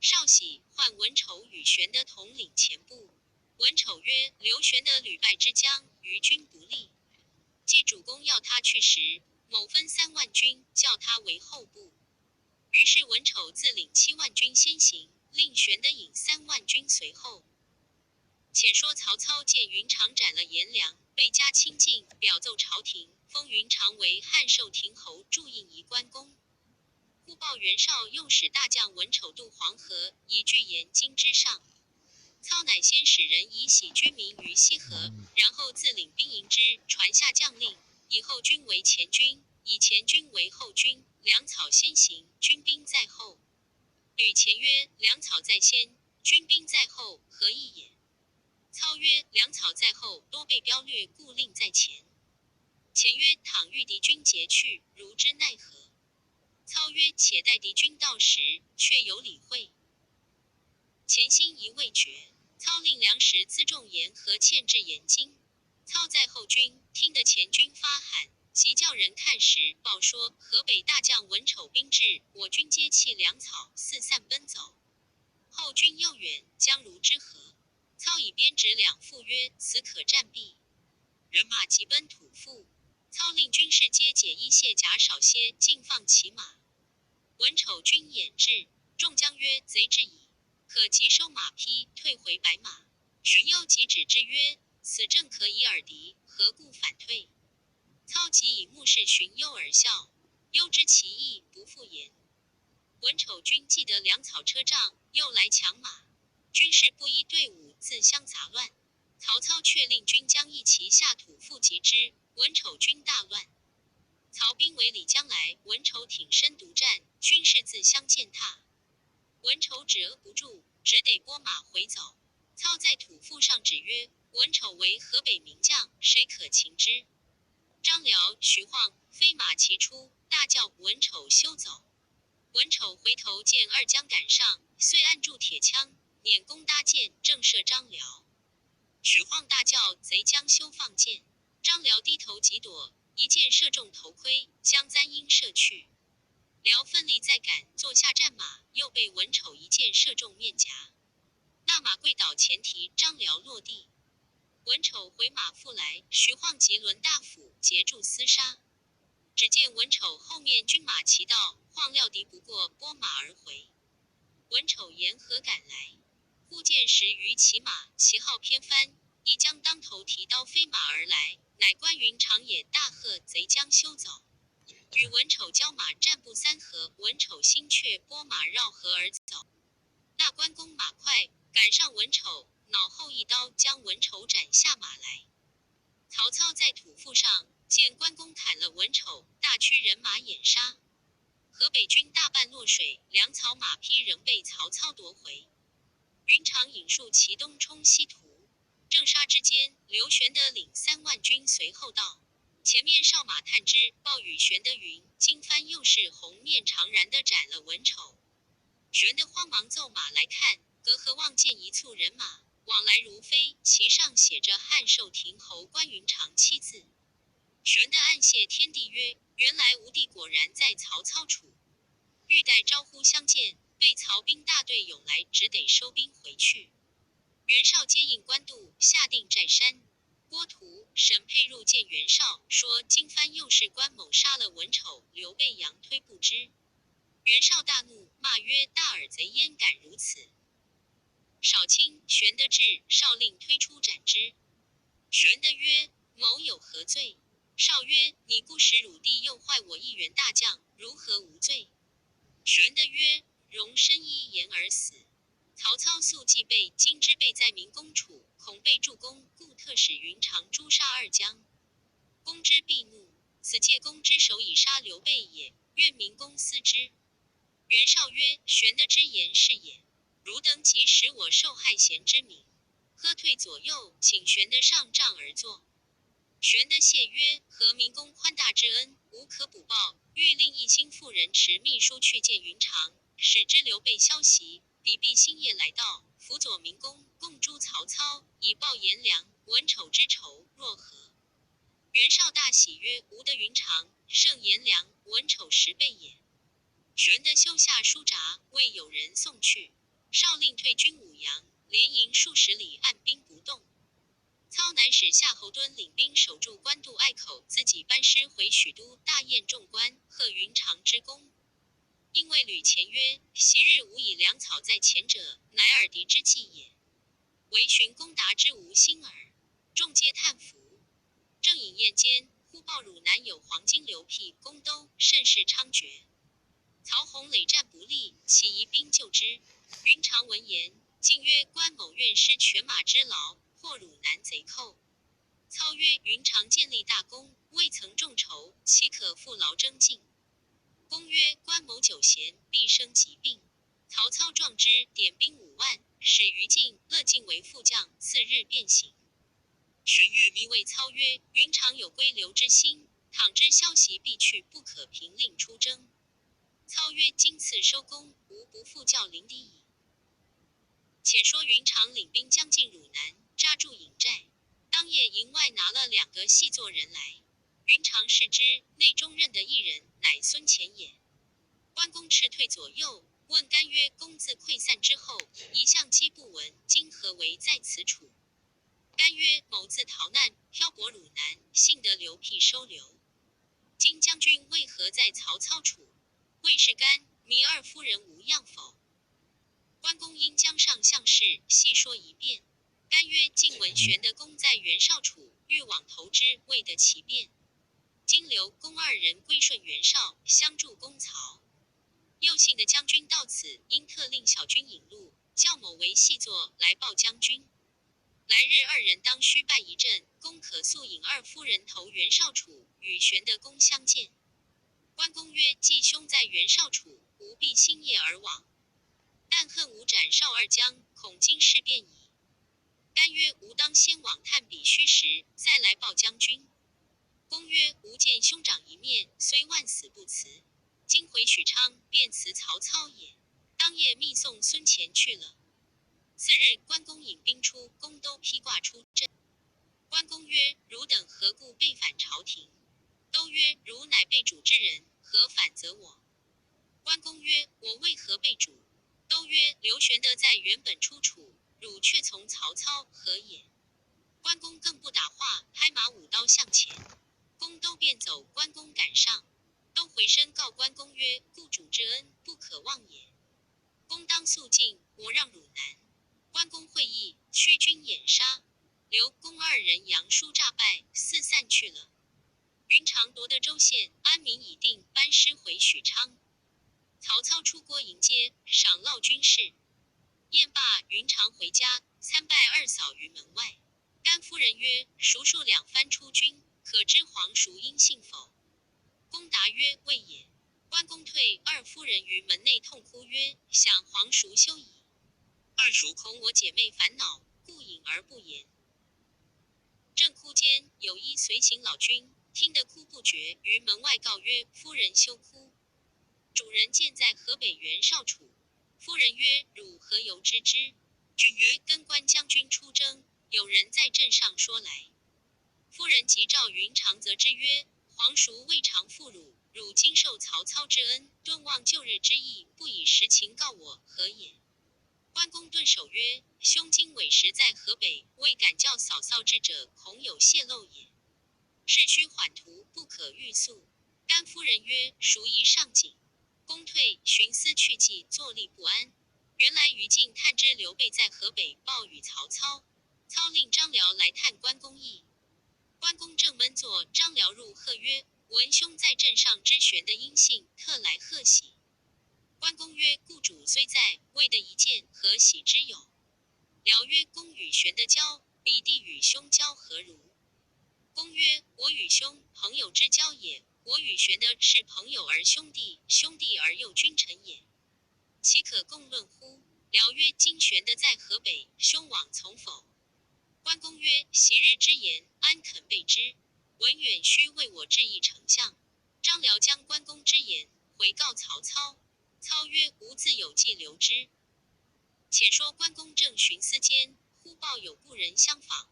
A: 绍喜，唤文丑与玄德同领前部。文丑曰：“刘玄德屡败之将，于军不利。既主公要他去时，某分3万军，叫他为后部。”于是文丑自领7万军先行，令玄德引三万军随后。且说曹操见云长斩了颜良，倍加亲近，表奏朝廷，封云长为汉寿亭侯，铸印仪关公。忽报袁绍又使大将文丑渡黄河，以拒延津之上。操乃先使人以徙军民于西河，然后自领兵迎之，传下将令，以后军为前军，以前军为后军，粮草先行，军兵在后。吕虔曰：“粮草在先，军兵在后，何意也？”操曰：“粮草在后，多被彪掠，故令在前。”虔曰：“倘遇敌军截去，如之奈何？”操曰：“且待敌军到时，却有理会。”虔心疑未决，操令粮食辎重沿河堑至延津。操在后军，听得前军发喊，急叫人看时，报说河北大将文丑兵至，我军皆弃粮草，四散奔走。后军又远，将如之何？操以鞭指两副曰：“此可战毕。”
B: 人
A: 马急奔土阜。操令军士皆解衣卸甲少些，尽放其马。文丑军掩至，众将曰：“贼至矣！”可急收马匹，退回白马。荀攸急止之曰：“此正可以饵敌，何故反退？”操即以目视荀攸而笑，攸知其意，不复言。文丑军既得粮草车仗，又来抢马，军士不依队伍，自相杂乱。曹操却令军将一齐下土腹击之，文丑军大乱。曹兵围李将来，文丑挺身独战，军士自相践踏。文丑止遏不住，只得拨马回走。操在土阜上指曰：“文丑为河北名将，谁可擒之？”张辽、徐晃飞马齐出，大叫：“文丑休走！”文丑回头见二将赶上，遂按住铁枪，拈弓搭箭，正射张辽。徐晃大叫：“贼将休放箭！”张辽低头急躲，一箭射中头盔，将簪缨射去。辽奋力再赶，坐下战马，又被文丑一箭射中面颊，那马跪倒前蹄，张辽落地。文丑回马复来，徐晃急抡大斧截住厮杀。只见文丑后面军马齐到，晃料敌不过，拨马而回。文丑沿河赶来，忽见十余骑马，旗号翩翻，一将当头提刀飞马而来，乃关云长也。大喝：“贼将休走！”与文丑交马战不三合，文丑心却拨马绕河而走。那关公马快，赶上文丑，脑后一刀将文丑斩下马来。曹操在土阜上见关公砍了文丑，大驱人马掩杀，河北军大半落水，粮草马匹仍被曹操夺回。云长引数骑东冲西突，正杀之间，刘玄德领3万军随后到。前面哨马探知，报与玄德云：金幡又是红面长髯的斩了文丑。玄德慌忙奏马来看，隔河望见一簇人马往来如飞，旗上写着汉寿亭侯关云长七字。玄德暗谢天地曰：“原来吾弟果然在曹操处。”欲待招呼相见，被曹兵大队涌来，只得收兵回去。袁绍接应官渡，下定寨山。郭图、沈佩入见袁绍，说金幡又是关某杀了文丑，刘备佯推不知。袁绍大怒，骂曰：“大耳贼焉敢如此！”少卿玄德至，绍令推出斩之。玄德曰：“某有何罪？”绍曰：“你故使汝弟又坏我一员大将，如何无罪？”玄德曰：“容身一言而死。”曹操素忌备，今知备在明公处，恐被助攻，故特使云长诛杀二将。公之必怒，此借公之手以杀刘备也，愿明公思之。袁绍曰：“玄德之言是也。汝等即使我受害贤之名。”喝退左右，请玄德上帐而坐。玄德谢曰：“何明公宽大之恩，无可补报。欲令一心妇人持密书去见云长，使知刘备消息。彼必星夜来到，辅佐明公，共诛曹操，以报颜良、文丑之仇，若何？”袁绍大喜曰：“吾得云长，胜颜良、文丑10倍也。”玄德修下书札，为友人送去。绍令退军武阳，连营数十里，按兵不动。操乃使夏侯惇领兵守住官渡隘口，自己班师回许都，大宴众官，贺云长之功。因谓吕虔曰：“昔日吾以粮草在前者，乃饵敌之计也。惟寻攻达之无心耳。”众皆叹服。正饮宴间，忽报汝南有黄巾刘辟攻都，甚是猖獗。曹洪累战不利，起疑兵救之。云长闻言，进曰：“关某愿施犬马之劳，破汝南贼寇。”操曰：“云长建立大功，未曾众筹，岂可负劳征进？”公曰：“关某久闲，必生疾病。”曹操壮之，点兵5万，使于禁、乐进为副将。次日便行。
B: 荀彧
A: 一谓操曰：“云长有归刘之心，倘知消息，必去，不可凭令出征。”操曰：“今次收功，吾不复教临敌矣。”且说云长领兵将进汝南，扎住营寨。当夜营外拿了两个细作人来，云长视之，内中认得一人，乃孙乾也。关公斥退左右，问甘曰：“公自溃散之后，一向击不闻，今何为在此处？”甘曰：“某自逃难，漂泊汝南，幸得刘辟收留。今将军为何在曹操处？”魏氏甘、糜二夫人无恙否？关公应将上相事细说一遍。甘曰：“近闻玄德公在袁绍处，欲往投之，未得其便。”今刘公二人归顺袁绍，相助攻曹。又幸得将军到此，应特令小军引路，叫某为细作来报将军。来日二人当须败一阵，公可速引二夫人投袁绍处，与玄德公相见。”关公曰：“既兄在袁绍处，吾必星夜而往。但恨吾斩绍二将，恐惊事变矣。”甘曰：“吾当先往探彼虚实，再来报将军。”公曰：“吾见兄长一面，虽万死不辞。今回许昌，便辞曹操也。”当夜密送孙乾去了。次日，关公引兵出，公都披挂出阵。关公曰：“汝等何故背反朝廷？”都曰：“汝乃被主之人，何反责我？”关公曰：“我为何被主？”都曰：“刘玄德在原本出楚，汝却从曹操，何也？”关公更不打话，拍马舞刀向前。公都便走，关公赶上，都回身告关公曰：“故主之恩，不可忘也。公当速进，莫让汝难。”关公会意，驱军掩杀，刘公二人扬书诈败，四散去了。云长夺得州县，安民已定，班师回许昌。曹操出郭迎接，赏劳军士。宴罢，云长回家，参拜二嫂于门外。甘夫人曰：“叔叔两番出军，可知皇叔音信否？”公答曰：“未也。”关公退，二夫人于门内痛哭曰：“想皇叔休矣。
B: 二叔
A: 恐我姐妹烦恼，故隐而不言。”正哭间，有一随行老君，听得哭不绝，于门外告曰：“夫人休哭，主人见在河北袁绍处。”夫人曰：“汝何由知之？”
B: 君曰：“
A: 跟关将军出征，有人在镇上说来。”夫人急召云长责之曰：“皇叔未尝负汝，汝今受曹操之恩，顿忘旧日之义，不以实情告我，何也？”关公顿首曰：“兄今委实在河北，未敢叫嫂嫂至者，恐有泄露也。事须缓图，不可欲速。”甘夫人曰：“孰宜上紧？”公退，寻思去计，坐立不安。原来于禁探知刘备在河北，报与曹操。操令张辽来探关公意。关公正闷坐，张辽入贺曰：“闻兄在镇上知玄德音信，特来贺喜。”关公曰：“故主虽在，未得一见，何喜之有？”辽曰：“公与玄德交，彼弟与兄交何如？”公曰：“我与兄，朋友之交也；我与玄德是朋友而兄弟，兄弟而又君臣也，岂可共论乎？”辽曰：“今玄德在河北，兄往从否？”关公曰：“昔日之言，安肯背之？文远须为我致意丞相。”张辽将关公之言回告曹操。操曰：“吾自有计留之。”且说关公正寻思间，忽报有故人相访，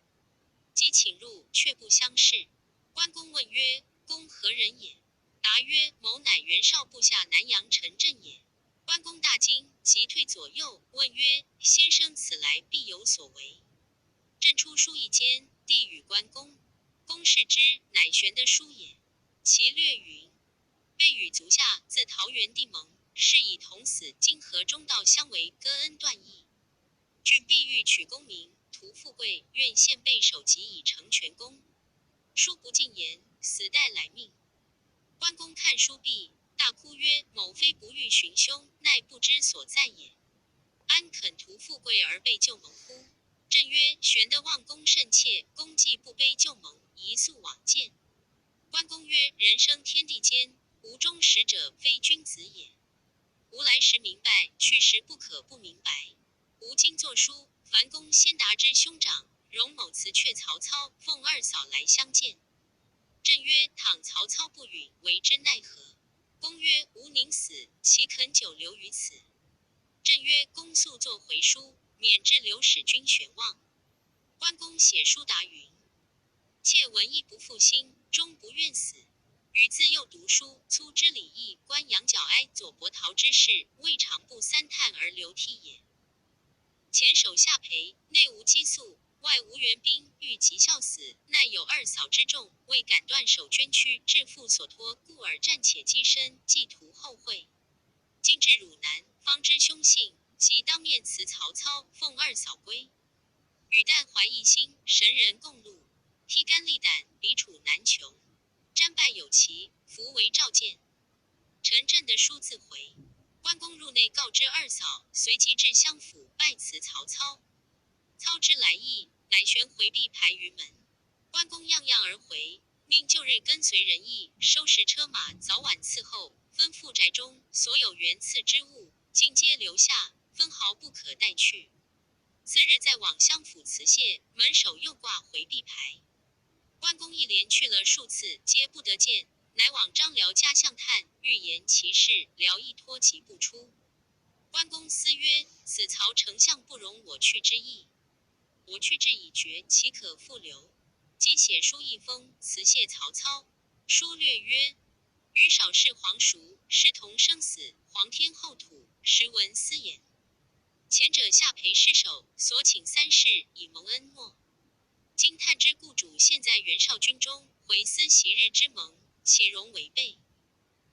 A: 即请入，却不相识。关公问曰：“公何人也？”答曰：“某乃袁绍部下南阳陈震也。”关公大惊，急退左右，问曰：“先生此来必有所为？”震出书一笺，递与关公。公视之，乃玄德书也。其略云：备与足下自桃园缔盟，誓以同死，今河中道相违，割恩断义。
B: 君
A: 必欲取功名，图富贵，愿献备首级以成全功。书不尽言，死待来命。关公看书毕，大哭曰：“某非不欲寻兄，奈不知所在也。安肯图富贵而背旧盟乎？”朕曰：“玄德望公甚切，公既不背旧盟，宜速往见。”关公曰：“人生天地间，无忠实者，非君子也。吾来时明白，去时不可不明白。吾今作书，凡公先达之兄长，容某辞却曹操，奉二嫂来相见。”朕曰：“倘曹操不允，为之奈何？”公曰：“吾宁死，岂肯久留于此？”朕曰：“公速作回书，免致刘使君悬望。”关公写书答云：“妾闻义不负心，终不愿死。予自幼读书，粗知礼义，观羊角哀左伯桃之事，未尝不三叹而流涕也。前手下陪，内无激素，外无援兵，欲及效死，奈有二嫂之众，未敢断手捐躯，致父所托，故而暂且跻身，寄图后悔。近至汝南，方知凶信，即当面辞曹操，奉二嫂归。予但怀一心，神人共路，披肝沥胆，彼处难穷。瞻拜有期，伏为召见。陈震的书自回。关公入内告知二嫂，随即至相府拜辞曹操。操知来意，乃悬回避牌于门。关公怏怏而回，命旧日跟随人役收拾车马，早晚伺候，吩咐宅中所有原赐之物，尽皆留下，分毫不可带去。次日再往相府辞谢，门首又挂回避牌。关公一连去了数次，皆不得见，乃往张辽家相探，欲言其事，辽一拖其不出。关公思曰：“此曹丞相不容我去之意，我去志已决，岂可复留？”即写书一封，辞谢曹操。书略曰：“余少事皇叔，视同生死，皇天厚土，实闻斯言。前者下陪尸首，所请三事，以蒙恩诺。今探知故主现在袁绍军中，回思昔日之盟，岂容违背？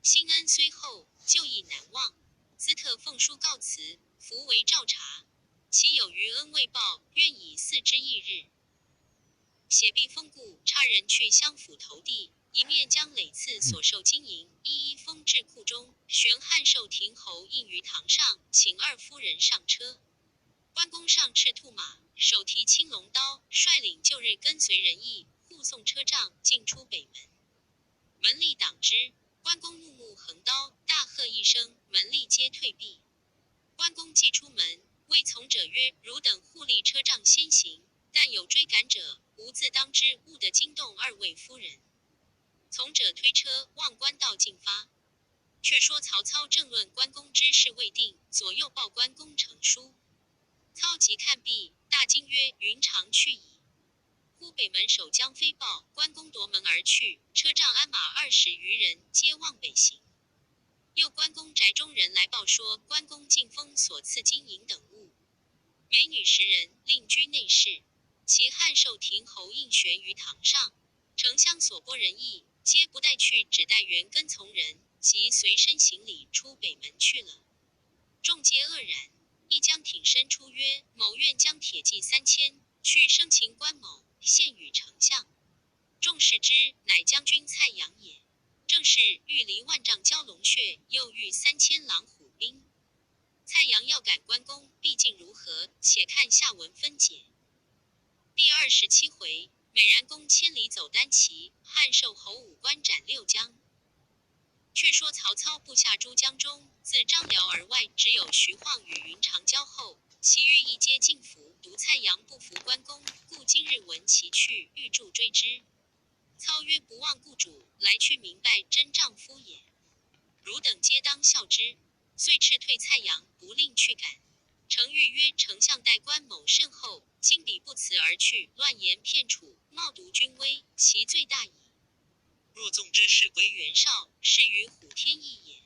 A: 新恩虽厚，旧义难忘。兹特奉书告辞，伏为照察。其有余恩未报，愿以俟之一日。”写毕封故，差人去相府投递，一面将累次所受金银一一封至库中，悬汉寿亭侯印于堂上，请二夫人上车。关公上赤兔马，手提青龙刀，率领旧日跟随人役护送车仗进出北门。门吏挡之，关公怒目横刀，大喝一声，门吏皆退避。关公既出门，谓从者曰：“汝等护立车仗先行，但有追赶者，吾自当之，勿得惊动二位夫人。”从者推车望官道进发。却说曹操正论关公之事未定，左右报关公成书。操即看毕，大惊曰：“云长去矣！”忽北门守将飞报，关公夺门而去，车仗鞍马20余人，皆往北行。又关公宅中人来报说，关公进封所赐金银等物，美女十人，另居内室。其汉寿亭侯印悬于堂上，丞相所拨人役，皆不带去，只带原跟从人及随身行李出北门去了。众皆愕然。一将挺身出曰：“某愿将铁骑3000去生擒关某，献与丞相。”众视之，乃将军蔡阳也。正是欲离万丈蛟龙穴，又遇3000狼虎兵。蔡阳要赶关公，毕竟如何？且看下文分解。第27回，美髯公千里走单骑，汉寿侯五关斩六将。却说曹操部下诸将中，自张辽而外，只有徐晃与云长交厚，其余一皆尽服。独蔡阳不服关公，故今日闻其去，欲助追之。操曰：“不忘故主，来去明白，真丈夫也。汝等皆当效之。”遂斥退蔡阳，不令去赶。程昱曰：“丞相待关某甚厚，今彼不辞而去，乱言骗楚，冒渎军威，其罪大矣。
B: 若纵之使归
A: 袁绍，是与虎添翼也。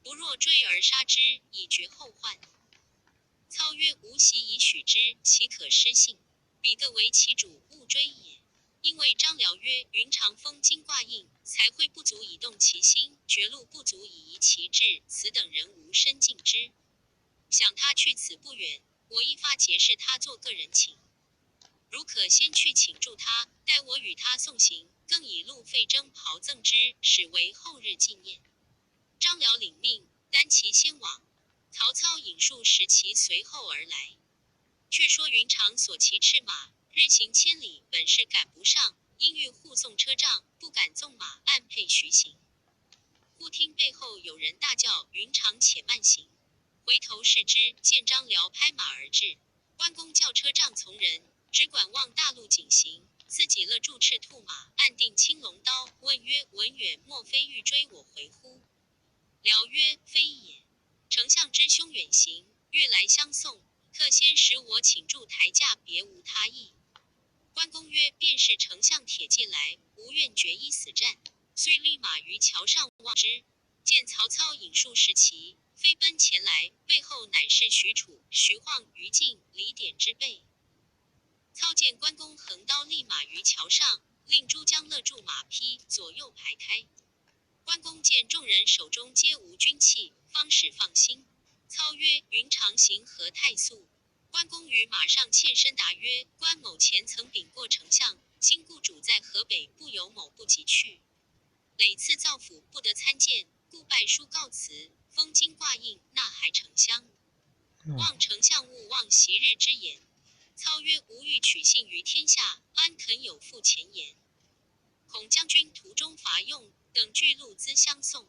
A: 不若追而杀之，以绝后患。”操曰：“吾习以许之，岂可失信？彼各为其主，勿追也。”因为张辽曰：“云长封金挂印，才会不足以动其心，绝路不足以移其志，此等人无深敬之。想他去此不远，我一发结识他做个人情。如可先去请住他，待我与他送行，更以路费征袍赠之，使为后日纪念。”张辽领命，单骑先往。曹操引数十骑随后而来。却说云长所骑赤马，日行千里，本是赶不上，因欲护送车仗，不敢纵马，暗配徐行。忽听背后有人大叫：“云长且慢行！”回头视之，见张辽拍马而至。关公叫车仗从人，只管往大路紧行，自己勒住赤兔马，按定青龙刀，问曰：“文远莫非欲追我回乎？”辽曰：“非也。丞相知兄远行，欲来相送，特先使我请住抬驾，别无他意。”关公曰：“便是丞相铁骑来，吾愿决一死战。”遂立马于桥上望之，见曹操引数十骑飞奔前来，背后乃是许褚、徐晃、于禁、李典之辈。操见关公横刀立马于桥上，令诸将勒住马匹，左右排开。关公见众人手中皆无军器，方始放心。操曰：“云长行何太速？”关公于马上欠身答曰：“关某前曾禀过丞相，今故主在河北，不由某不及去。”累次造府不得参见，故拜书告辞，封金挂印，纳还丞相。望丞相勿忘昔日之言。操曰：“吾欲取信于天下，安肯有负前言？恐将军途中乏用，等具路资相送。”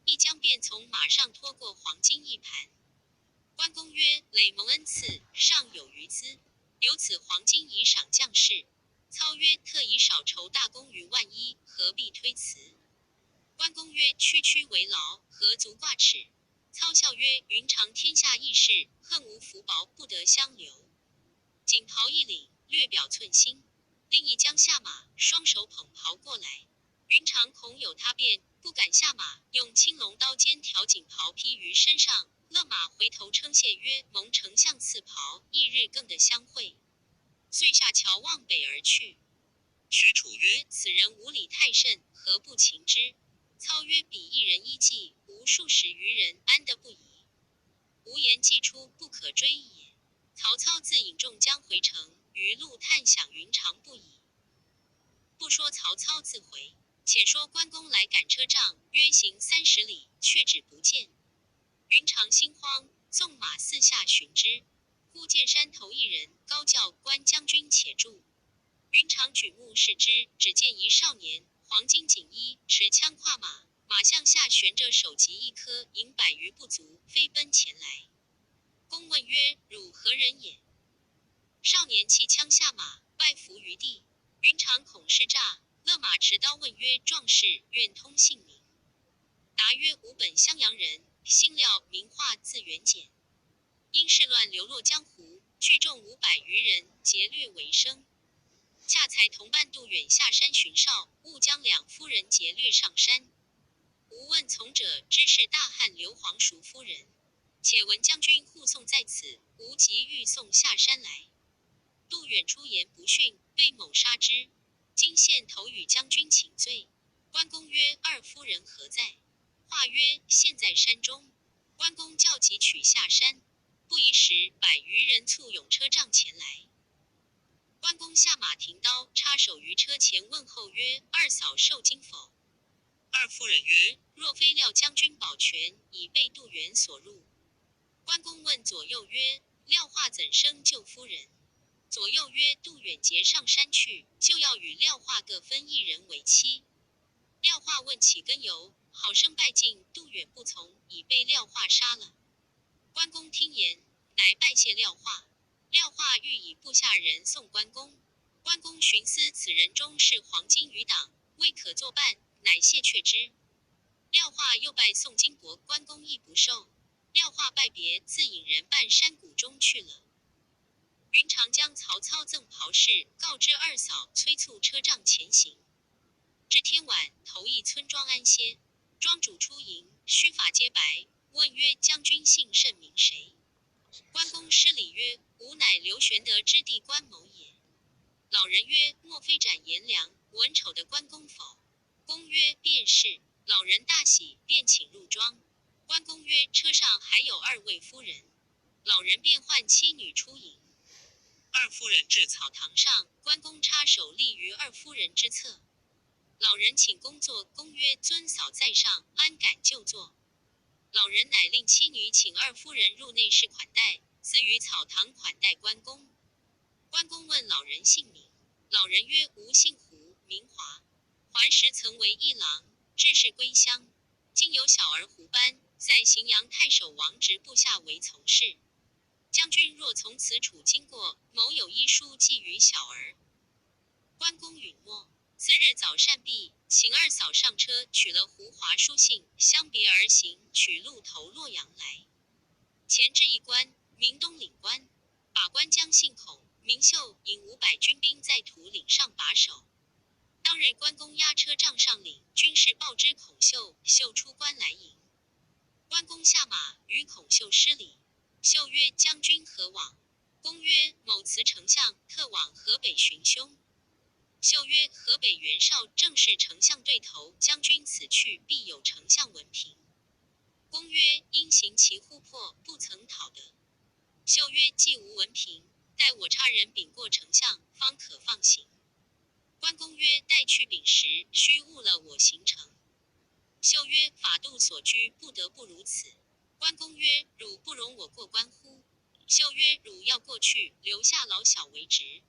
A: 一将便从马上拖过黄金一盘。关公曰：“累蒙恩赐，尚有余资，留此黄金以赏将士。”操曰：“特以少酬大功于万一，何必推辞？”关公曰：“区区为劳，何足挂齿？”操笑曰：“云长天下义士，恨无福薄，不得相留。”锦袍一领，略表寸心。另一将下马，双手捧袍过来。云长恐有他变，不敢下马，用青龙刀尖挑锦袍披于身上，勒马回头称谢曰：“蒙丞相赐袍，异日更得相会。”遂下桥望北而去。
B: 许褚曰：“
A: 此人无礼太甚，何不擒之？”操曰：“彼一人一计，吾数十余人，安得不疑？吾言既出，不可追也。”曹操自引众将回城，于路叹响云长不已。不说曹操自回，且说关公来赶车仗，约行30里，却止不见。云长心慌，纵马四下寻之。忽见山头一人，高叫：“关将军且住！”云长举目视之，只见一少年，黄金锦衣，持枪跨马，马项下悬着首级一颗，银百余步足，飞奔前来。公问曰：“汝何人也？”少年弃枪下马，拜伏于地。云长恐是诈，勒马持刀问曰：“壮士愿通姓名？”答曰：“吾本襄阳人，姓廖，名化，字元简。因事乱流落江湖，聚众500余人，劫掠为生。恰才同伴杜远下山寻哨，误将两夫人劫掠上山。吾问从者，知是大汉刘皇叔夫人。且闻将军护送在此，吾急欲送下山来。杜远出言不逊，被某杀之。今献头与将军请罪。”关公曰：“二夫人何在？”话曰：“现在山中。”关公叫急取下山。不一时，百余人簇拥车仗前来。关公下马停刀，插手于车前问候曰：“二嫂受惊否？”
B: 二夫人曰：“
A: 若非廖将军保全，已被杜远所入。”关公问左右曰：“廖化怎生救夫人？”左右曰：“杜远劫上山去，就要与廖化各分一人为妻。”廖化问起根由，好生拜进，杜远不从，已被廖化杀了。关公听言，乃拜谢廖化。廖化欲以部下人送关公，关公寻思此人终是黄金余党，未可作伴，乃谢却之。廖化又拜送金帛，关公亦不受。廖化拜别，自引人伴山谷中去了。云长将曹操赠袍事告知二嫂，催促车仗前行。至天晚，投一村庄安歇。庄主出迎，须发皆白。问曰：“将军姓甚名谁？”关公施礼曰：“吾乃刘玄德之弟关某也。”老人曰：“莫非斩颜良、文丑的关公否？”公曰：“便是。”老人大喜，便请入庄。关公曰：“车上还有二位夫人。”老人便唤妻女出迎。
B: 二夫人至
A: 草堂上，关公插手立于二夫人之侧。老人请公坐，公曰：“尊嫂在上，安敢就坐？”老人乃令妻女请二夫人入内室款待，自于草堂款待关公。关公问老人姓名，老人曰：“吾姓胡，名华，还时曾为一郎，致仕归乡。今有小儿胡班，在荥阳太守王直部下为从事。将军若从此处经过，某有一书寄与小儿。”关公允诺。次日早膳毕，请二嫂上车，取了胡华书信，相别而行，取路投洛阳来。前至一关，名东岭关，把关将姓孔，名秀，引500军兵在土岭上把守。当日关公押车仗上岭，军士报知孔秀，秀出关来迎。关公下马，与孔秀施礼。秀曰：“将军何往？”公曰：“某辞丞相，特往河北寻兄。”秀曰：“河北袁绍正是丞相对头，将军此去必有丞相文凭。”公曰：“因行其呼迫，不曾讨得。”秀曰：“既无文凭，待我差人禀过丞相，方可放行。”关公曰：“待去禀时，须误了我行程。”秀曰：“法度所拘，不得不如此。”关公曰：“汝不容我过关乎？”秀曰：“汝要过去，留下老小为质。”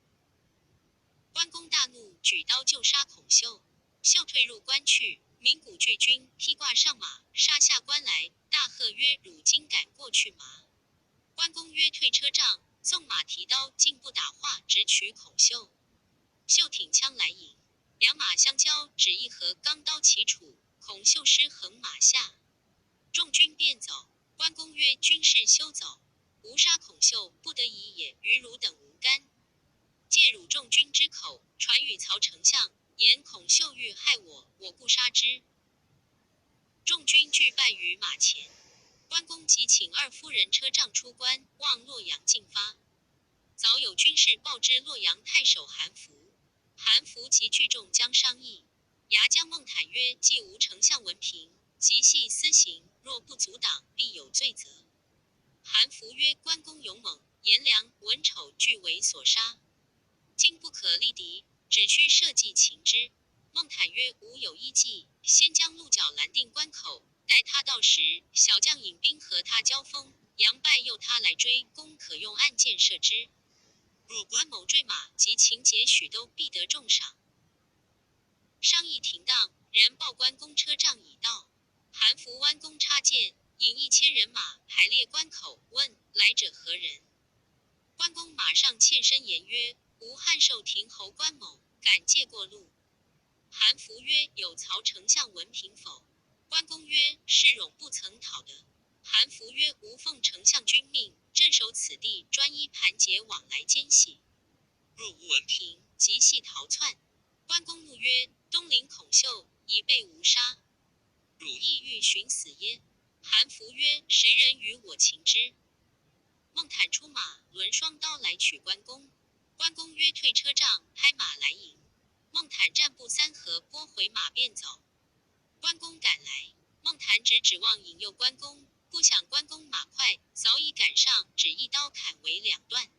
A: 关公大怒，举刀就杀孔秀。秀退入关去，鸣鼓聚军，披挂上马，杀下关来，大喝曰：“汝今敢过去吗？”关公曰：“退车仗。”纵马提刀，竟不打话，直取孔秀。秀挺枪来迎，两马相交，只一合，钢刀齐杵，孔秀尸横马下。众军便走。关公曰：“军士休走，吾杀孔秀，不得已也，与汝等无干。借汝众军之口，传与曹丞相，言孔秀欲害我，我故杀之。”众军俱败于马前。关公即请二夫人车仗出关，往洛阳进发。早有军士报知洛阳太守韩福，韩福即聚众将商议。牙将孟坦曰：“既无丞相文凭，即系私刑，若不阻挡，必有罪责。”韩福曰：“关公勇猛，颜良、文丑俱为所杀，今不可力敌，只须设计擒之。”孟坦曰：“吾有一计，先将鹿角拦定关口，待他到时，小将引兵和他交锋，佯败诱他来追，公可用暗箭射之。
B: 若
A: 关某坠马及擒劫许都，必得重赏。”商议停当，人报关公车仗已到。韩福弯弓插箭，引1000人马排列关口，问来者何人？关公马上欠身言曰：“吾汉寿亭侯关某，敢借过路。”韩福曰：“有曹丞相文凭否？”关公曰：“是冗不曾讨得。”韩福曰：“吾奉丞相君命，镇守此地，专一盘结往来奸细。
B: 若无文
A: 凭，即系逃窜。”关公怒曰：“东陵孔秀已被吾杀，
B: 汝
A: 意欲寻死耶？”韩福曰：“谁人与我擒之？”孟坦出马，抡双刀来取关公。关公曰：“退车仗，拍马来迎。”孟坦战步三合，拨回马便走。关公赶来，孟坦只指望引诱关公，不想关公马快，早已赶上，只一刀砍为两段。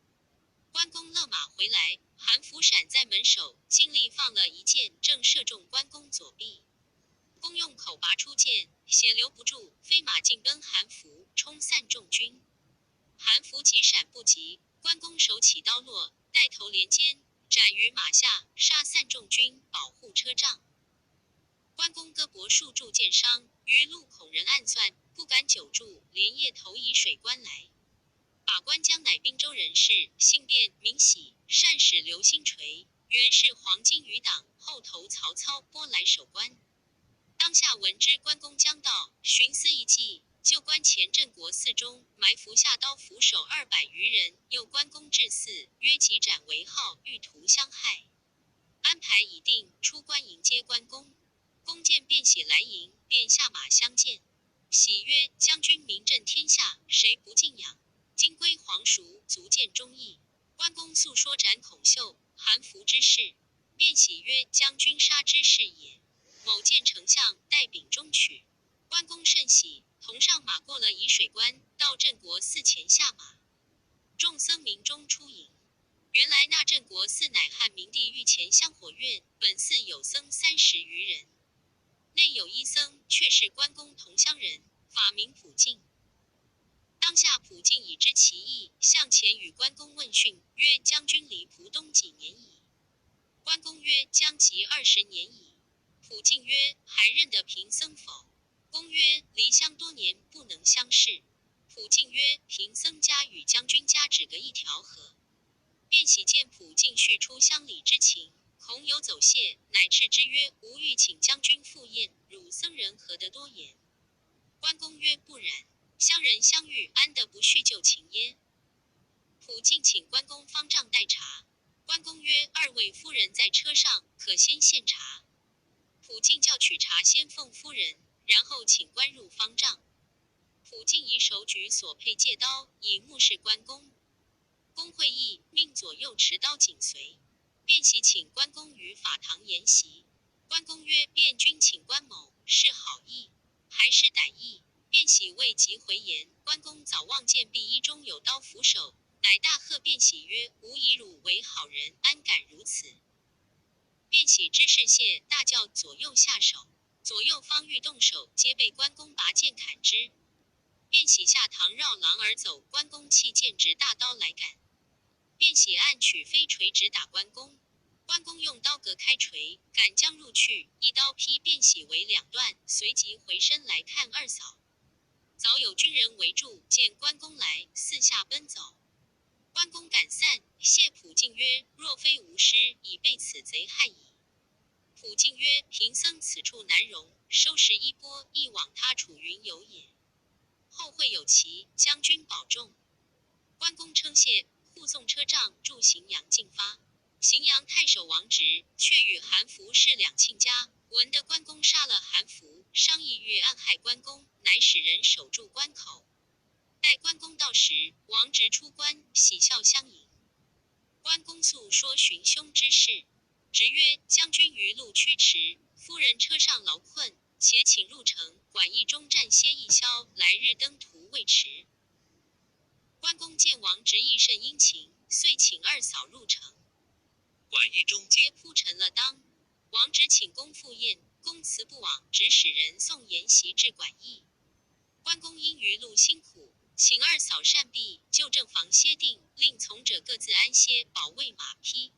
A: 关公勒马回来，韩福闪在门首，尽力放了一箭，正射中关公左臂。公用口拔出剑，血流不住，飞马进奔韩福，冲散众军。韩福急闪不及，关公手起刀落，带头连肩，斩于马下，杀散众军，保护车仗。关公胳膊数处箭伤，余路恐人暗算，不敢久住，连夜投沂水关来。把关将乃滨州人士，姓卞，名喜，善使流星锤，原是黄巾余党，后投曹操，拨来守关。当下闻知关公将到，寻思一计，就关前镇国寺中埋伏下刀斧手200余人，诱关公至寺，约其斩为号，欲图相害。安排已定，出关迎接关公。公见卞喜来迎，便下马相见。喜曰：“将军名震天下，谁不敬仰？今归皇叔，足见忠义。”关公诉说斩孔秀、韩福之事。卞喜曰：“将军杀之事也。某见丞相，带秉中取。”关公甚喜，同上马过了沂水关，到镇国寺前下马。众僧鸣钟出迎。原来那镇国寺乃汉明帝御前香火院，本寺有僧30余人，内有一僧却是关公同乡人，法名普净。当下普净已知其意，向前与关公问讯，曰：“将军离浦东几年矣？”关公曰：“将及20年矣。”普净曰：“还认得贫僧否？”公曰：“离乡多年，不能相识。”普净曰：“贫僧家与将军家只隔一条河。”便喜见普净叙出乡里之情，恐有走谢，乃斥之曰：“吾欲请将军赴宴，汝僧人何得多言？”关公曰：“不然，乡人相遇，安得不叙旧情耶？”普净请关公方丈代茶。关公曰：“二位夫人在车上，可先献茶。”普净叫取茶先奉夫人，然后请关入方丈。普净以手举所佩戒刀，以目视关公。公会意，命左右持刀紧随。卞喜请关公于法堂筵席。关公曰：“卞君请关某，是好意还是歹意？”卞喜未及回言，关公早望见敝衣中有刀斧手，乃大喝卞喜曰：“吾以汝为好人，安敢如此？”卞喜知是谢，大叫左右下手。左右方欲动手，皆被关公拔剑砍之。卞喜下堂绕廊而走，关公弃剑执大刀来赶。卞喜暗取飞锤直打关公，关公用刀隔开锤，赶将入去，一刀劈卞喜为两段，随即回身来看二嫂。早有军人围住，见关公来，四下奔走。关公赶散，谢普进曰：“若非吾师，已被此贼害矣。”普进曰：“贫僧此处难容，收拾衣钵，亦往他处云游也。后会有期，将军保重。”关公称谢，护送车仗助荥阳进发。荥阳太守王直却与韩福是两亲家，闻得关公杀了韩福，商议欲暗害关公，乃使人守住关口。待关公到时，王直出关，喜笑相迎。关公诉说寻凶之事，直曰：“将军于路驱驰，夫人车上劳困，且请入城，馆驿中暂歇一宵，来日登途未迟。”关公见王直意甚殷勤，遂请二嫂入城。
B: 馆驿中
A: 皆铺陈了当。王直请公赴宴，公辞不往，只使人送筵席至馆驿。关公因于路辛苦，请二嫂膳毕，就正房歇定，令从者各自安歇，保卫马匹。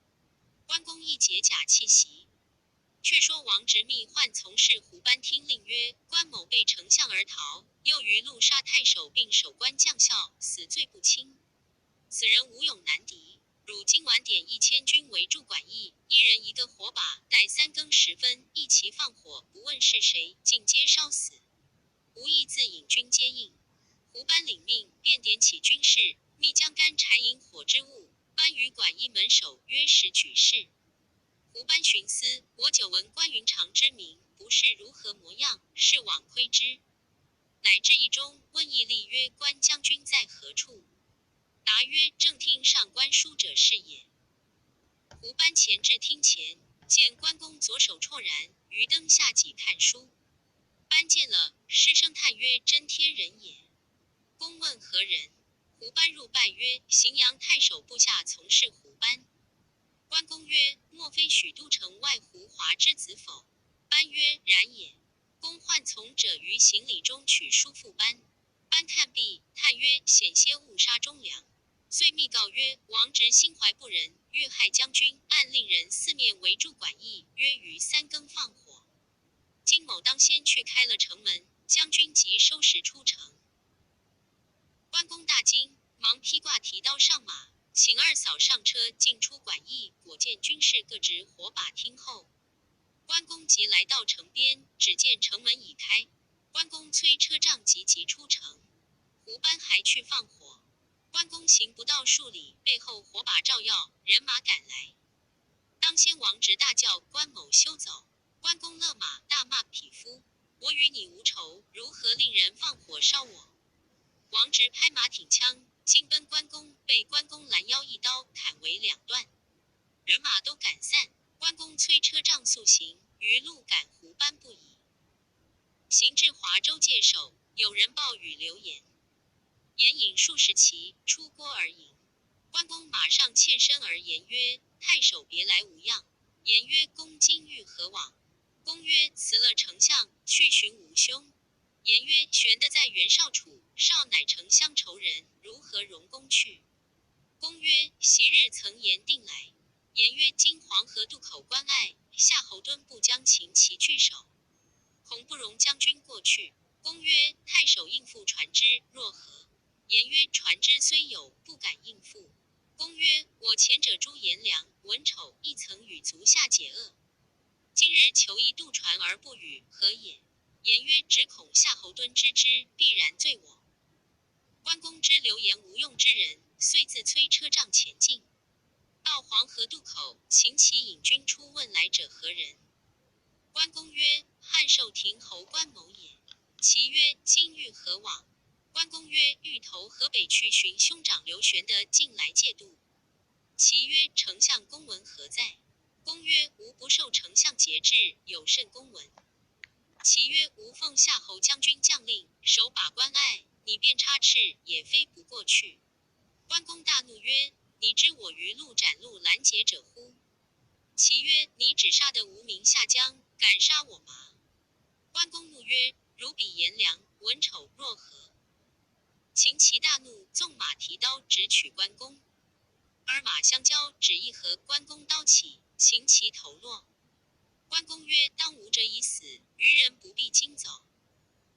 A: 关公亦解甲憩息。却说王直密唤从事胡班听令曰：“关某背丞相而逃，又于路杀太守，并守关将校，死罪不轻。此人武勇难敌。汝今晚点1000军围住馆驿，一人一个火把，待三更时分，一齐放火，不问是谁，尽皆烧死。吾亦自引军接应。”胡班领命，便点起军士，密将干柴引火之物，搬于馆驿门首，约时举事。胡班寻思：我久闻关云长之名，不是如何模样，是往窥之。乃至驿中，问驿吏曰：“关将军在何处？”答曰：“正厅上观书者是也。”胡班前至厅前，见关公左手绰然，于灯下几看书。班见了，失声叹曰：“真天人也！”公问何人？胡班入拜曰：“荥阳太守部下从事胡班。”关公曰：“莫非许都城外胡华之子否？”班曰：“然也。”公唤从者于行李中取书付班。班看毕，叹曰：“险些误杀忠良。”遂密告曰：“王直心怀不仁，欲害将军，暗令人四面围住馆驿，约于三更放火。今某当先去开了城门，将军即收拾出城。”关公大惊，忙披挂提刀上马，请二嫂上车，进出馆驿，果见军士各执火把听候。关公即来到城边，只见城门已开，关公催车仗急急出城，胡班还去放火。关公行不到数里，背后火把照耀，人马赶来。当先王直大叫：“关某休走！”关公勒马，大骂匹夫：“我与你无仇，如何令人放火烧我？”王直拍马挺枪，进奔关公，被关公拦腰一刀砍为两段，人马都赶散。关公催车仗速行，于路赶胡班不已。行至华州界首，有人报与刘言，言引数十骑出郭而迎。关公马上欠身而言曰：“太守别来无恙。”言曰：“公今欲何往？”公曰：“辞了丞相，去寻吾兄。”言曰：“玄德在袁绍处，绍乃丞相仇人，如何容公去？”公曰：“昔日曾言定来。”言曰：“今黄河渡口关隘，夏侯惇部将擒其据守，恐不容将军过去。”公曰：“太守应付船只若何？”言曰：“船只虽有，不敢应付。”公曰：“我前者朱颜良、文丑亦曾与足下解厄，今日求一渡船而不与，何也？”言曰：“只恐夏侯惇知之，必然罪我。”关公知刘言无用之人，遂自催车仗前进。到黄河渡口，秦琪引军出问来者何人？关公曰：“汉寿亭侯关某也。”其曰：“今欲何往？”关公曰：“欲投河北去寻兄长刘玄德，进来借渡。”其曰：“丞相公文何在？”公曰：“吾不受丞相节制，有甚公文？”其曰：“吾奉夏侯将军将令，守把关隘，你便插翅，也飞不过去。”关公大怒曰：“你知我于路斩路拦截者乎？”齐曰：“你只杀得无名下将，敢杀我吗？”关公怒曰：“汝比颜良、文丑若何？”秦琪大怒，纵马提刀直取关公。二马相交，只一合，关公刀起，秦琪头落。关公曰：“当无者已死，余人不必惊走。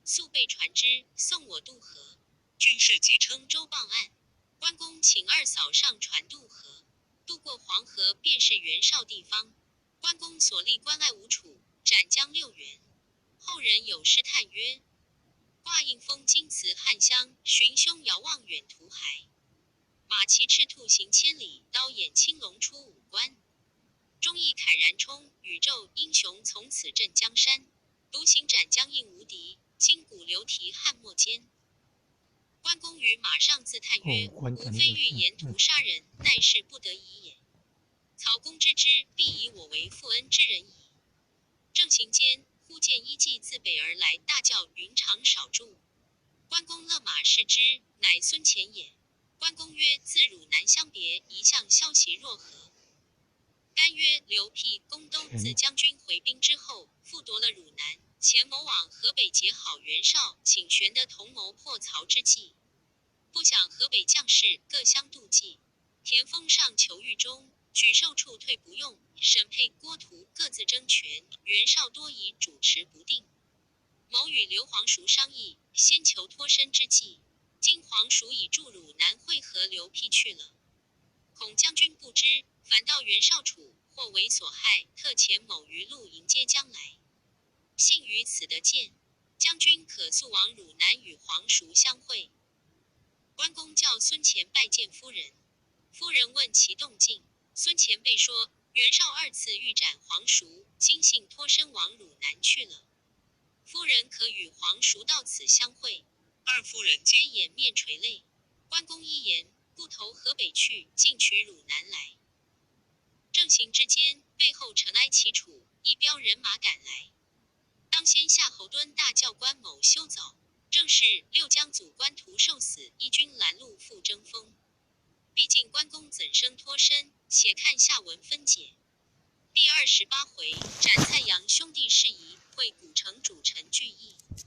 A: 速备船只，送我渡河。”
B: 军士急
A: 乘舟傍岸。关公请二嫂上船渡河，渡过黄河，便是袁绍地方。关公所立关隘五楚，斩将六员。后人有诗叹曰：“挂印封金祠汉乡，寻凶遥望远途海。马骑赤兔行千里，刀眼青龙出五关。忠义慨然冲，宇宙英雄从此镇江山。独行斩将应无敌，金鼓流题汉墨间。”关公于马上自叹曰：“
C: 哦，关
A: 吾非欲沿途杀人，乃是不得已也。曹公知之，必以我为负恩之人矣。”正行间，忽见一骑自北而来，大叫：“云长少住！”关公勒马视之，乃孙乾也。关公曰：“自汝南相别，一向消息若何？”甘曰：“刘辟、公东自将军回兵之后，复夺了汝南，前谋往河北结好袁绍，请玄德同谋破曹之计。不想河北将士各相妒忌，田丰上求狱中，沮授处退不用，沈沛、郭图各自争权，袁绍多疑，主持不定。某与刘皇叔商议，先求脱身之计。今皇叔已助汝南会合刘辟去了，恐将军不知，反到袁绍处，或为所害，特遣某于路迎接将来。幸于此得见，将军可速往汝南与皇叔相会。”关公叫孙乾拜见夫人，夫人问其动静，孙乾备说袁绍二次欲斩皇叔，今幸脱身往汝南去了。夫人可与皇叔到此相会。
B: 二夫人
A: 皆掩面垂泪。关公一言，不投河北去，径取汝南来。正行之间，背后尘埃齐楚，一彪人马赶来。当先夏侯惇大叫关某休走，正是六将祖关徒受死，一军拦路复争锋。毕竟关公怎生脱身？且看下文分解。第28回，斩蔡阳兄弟事宜，会古城主陈俊义。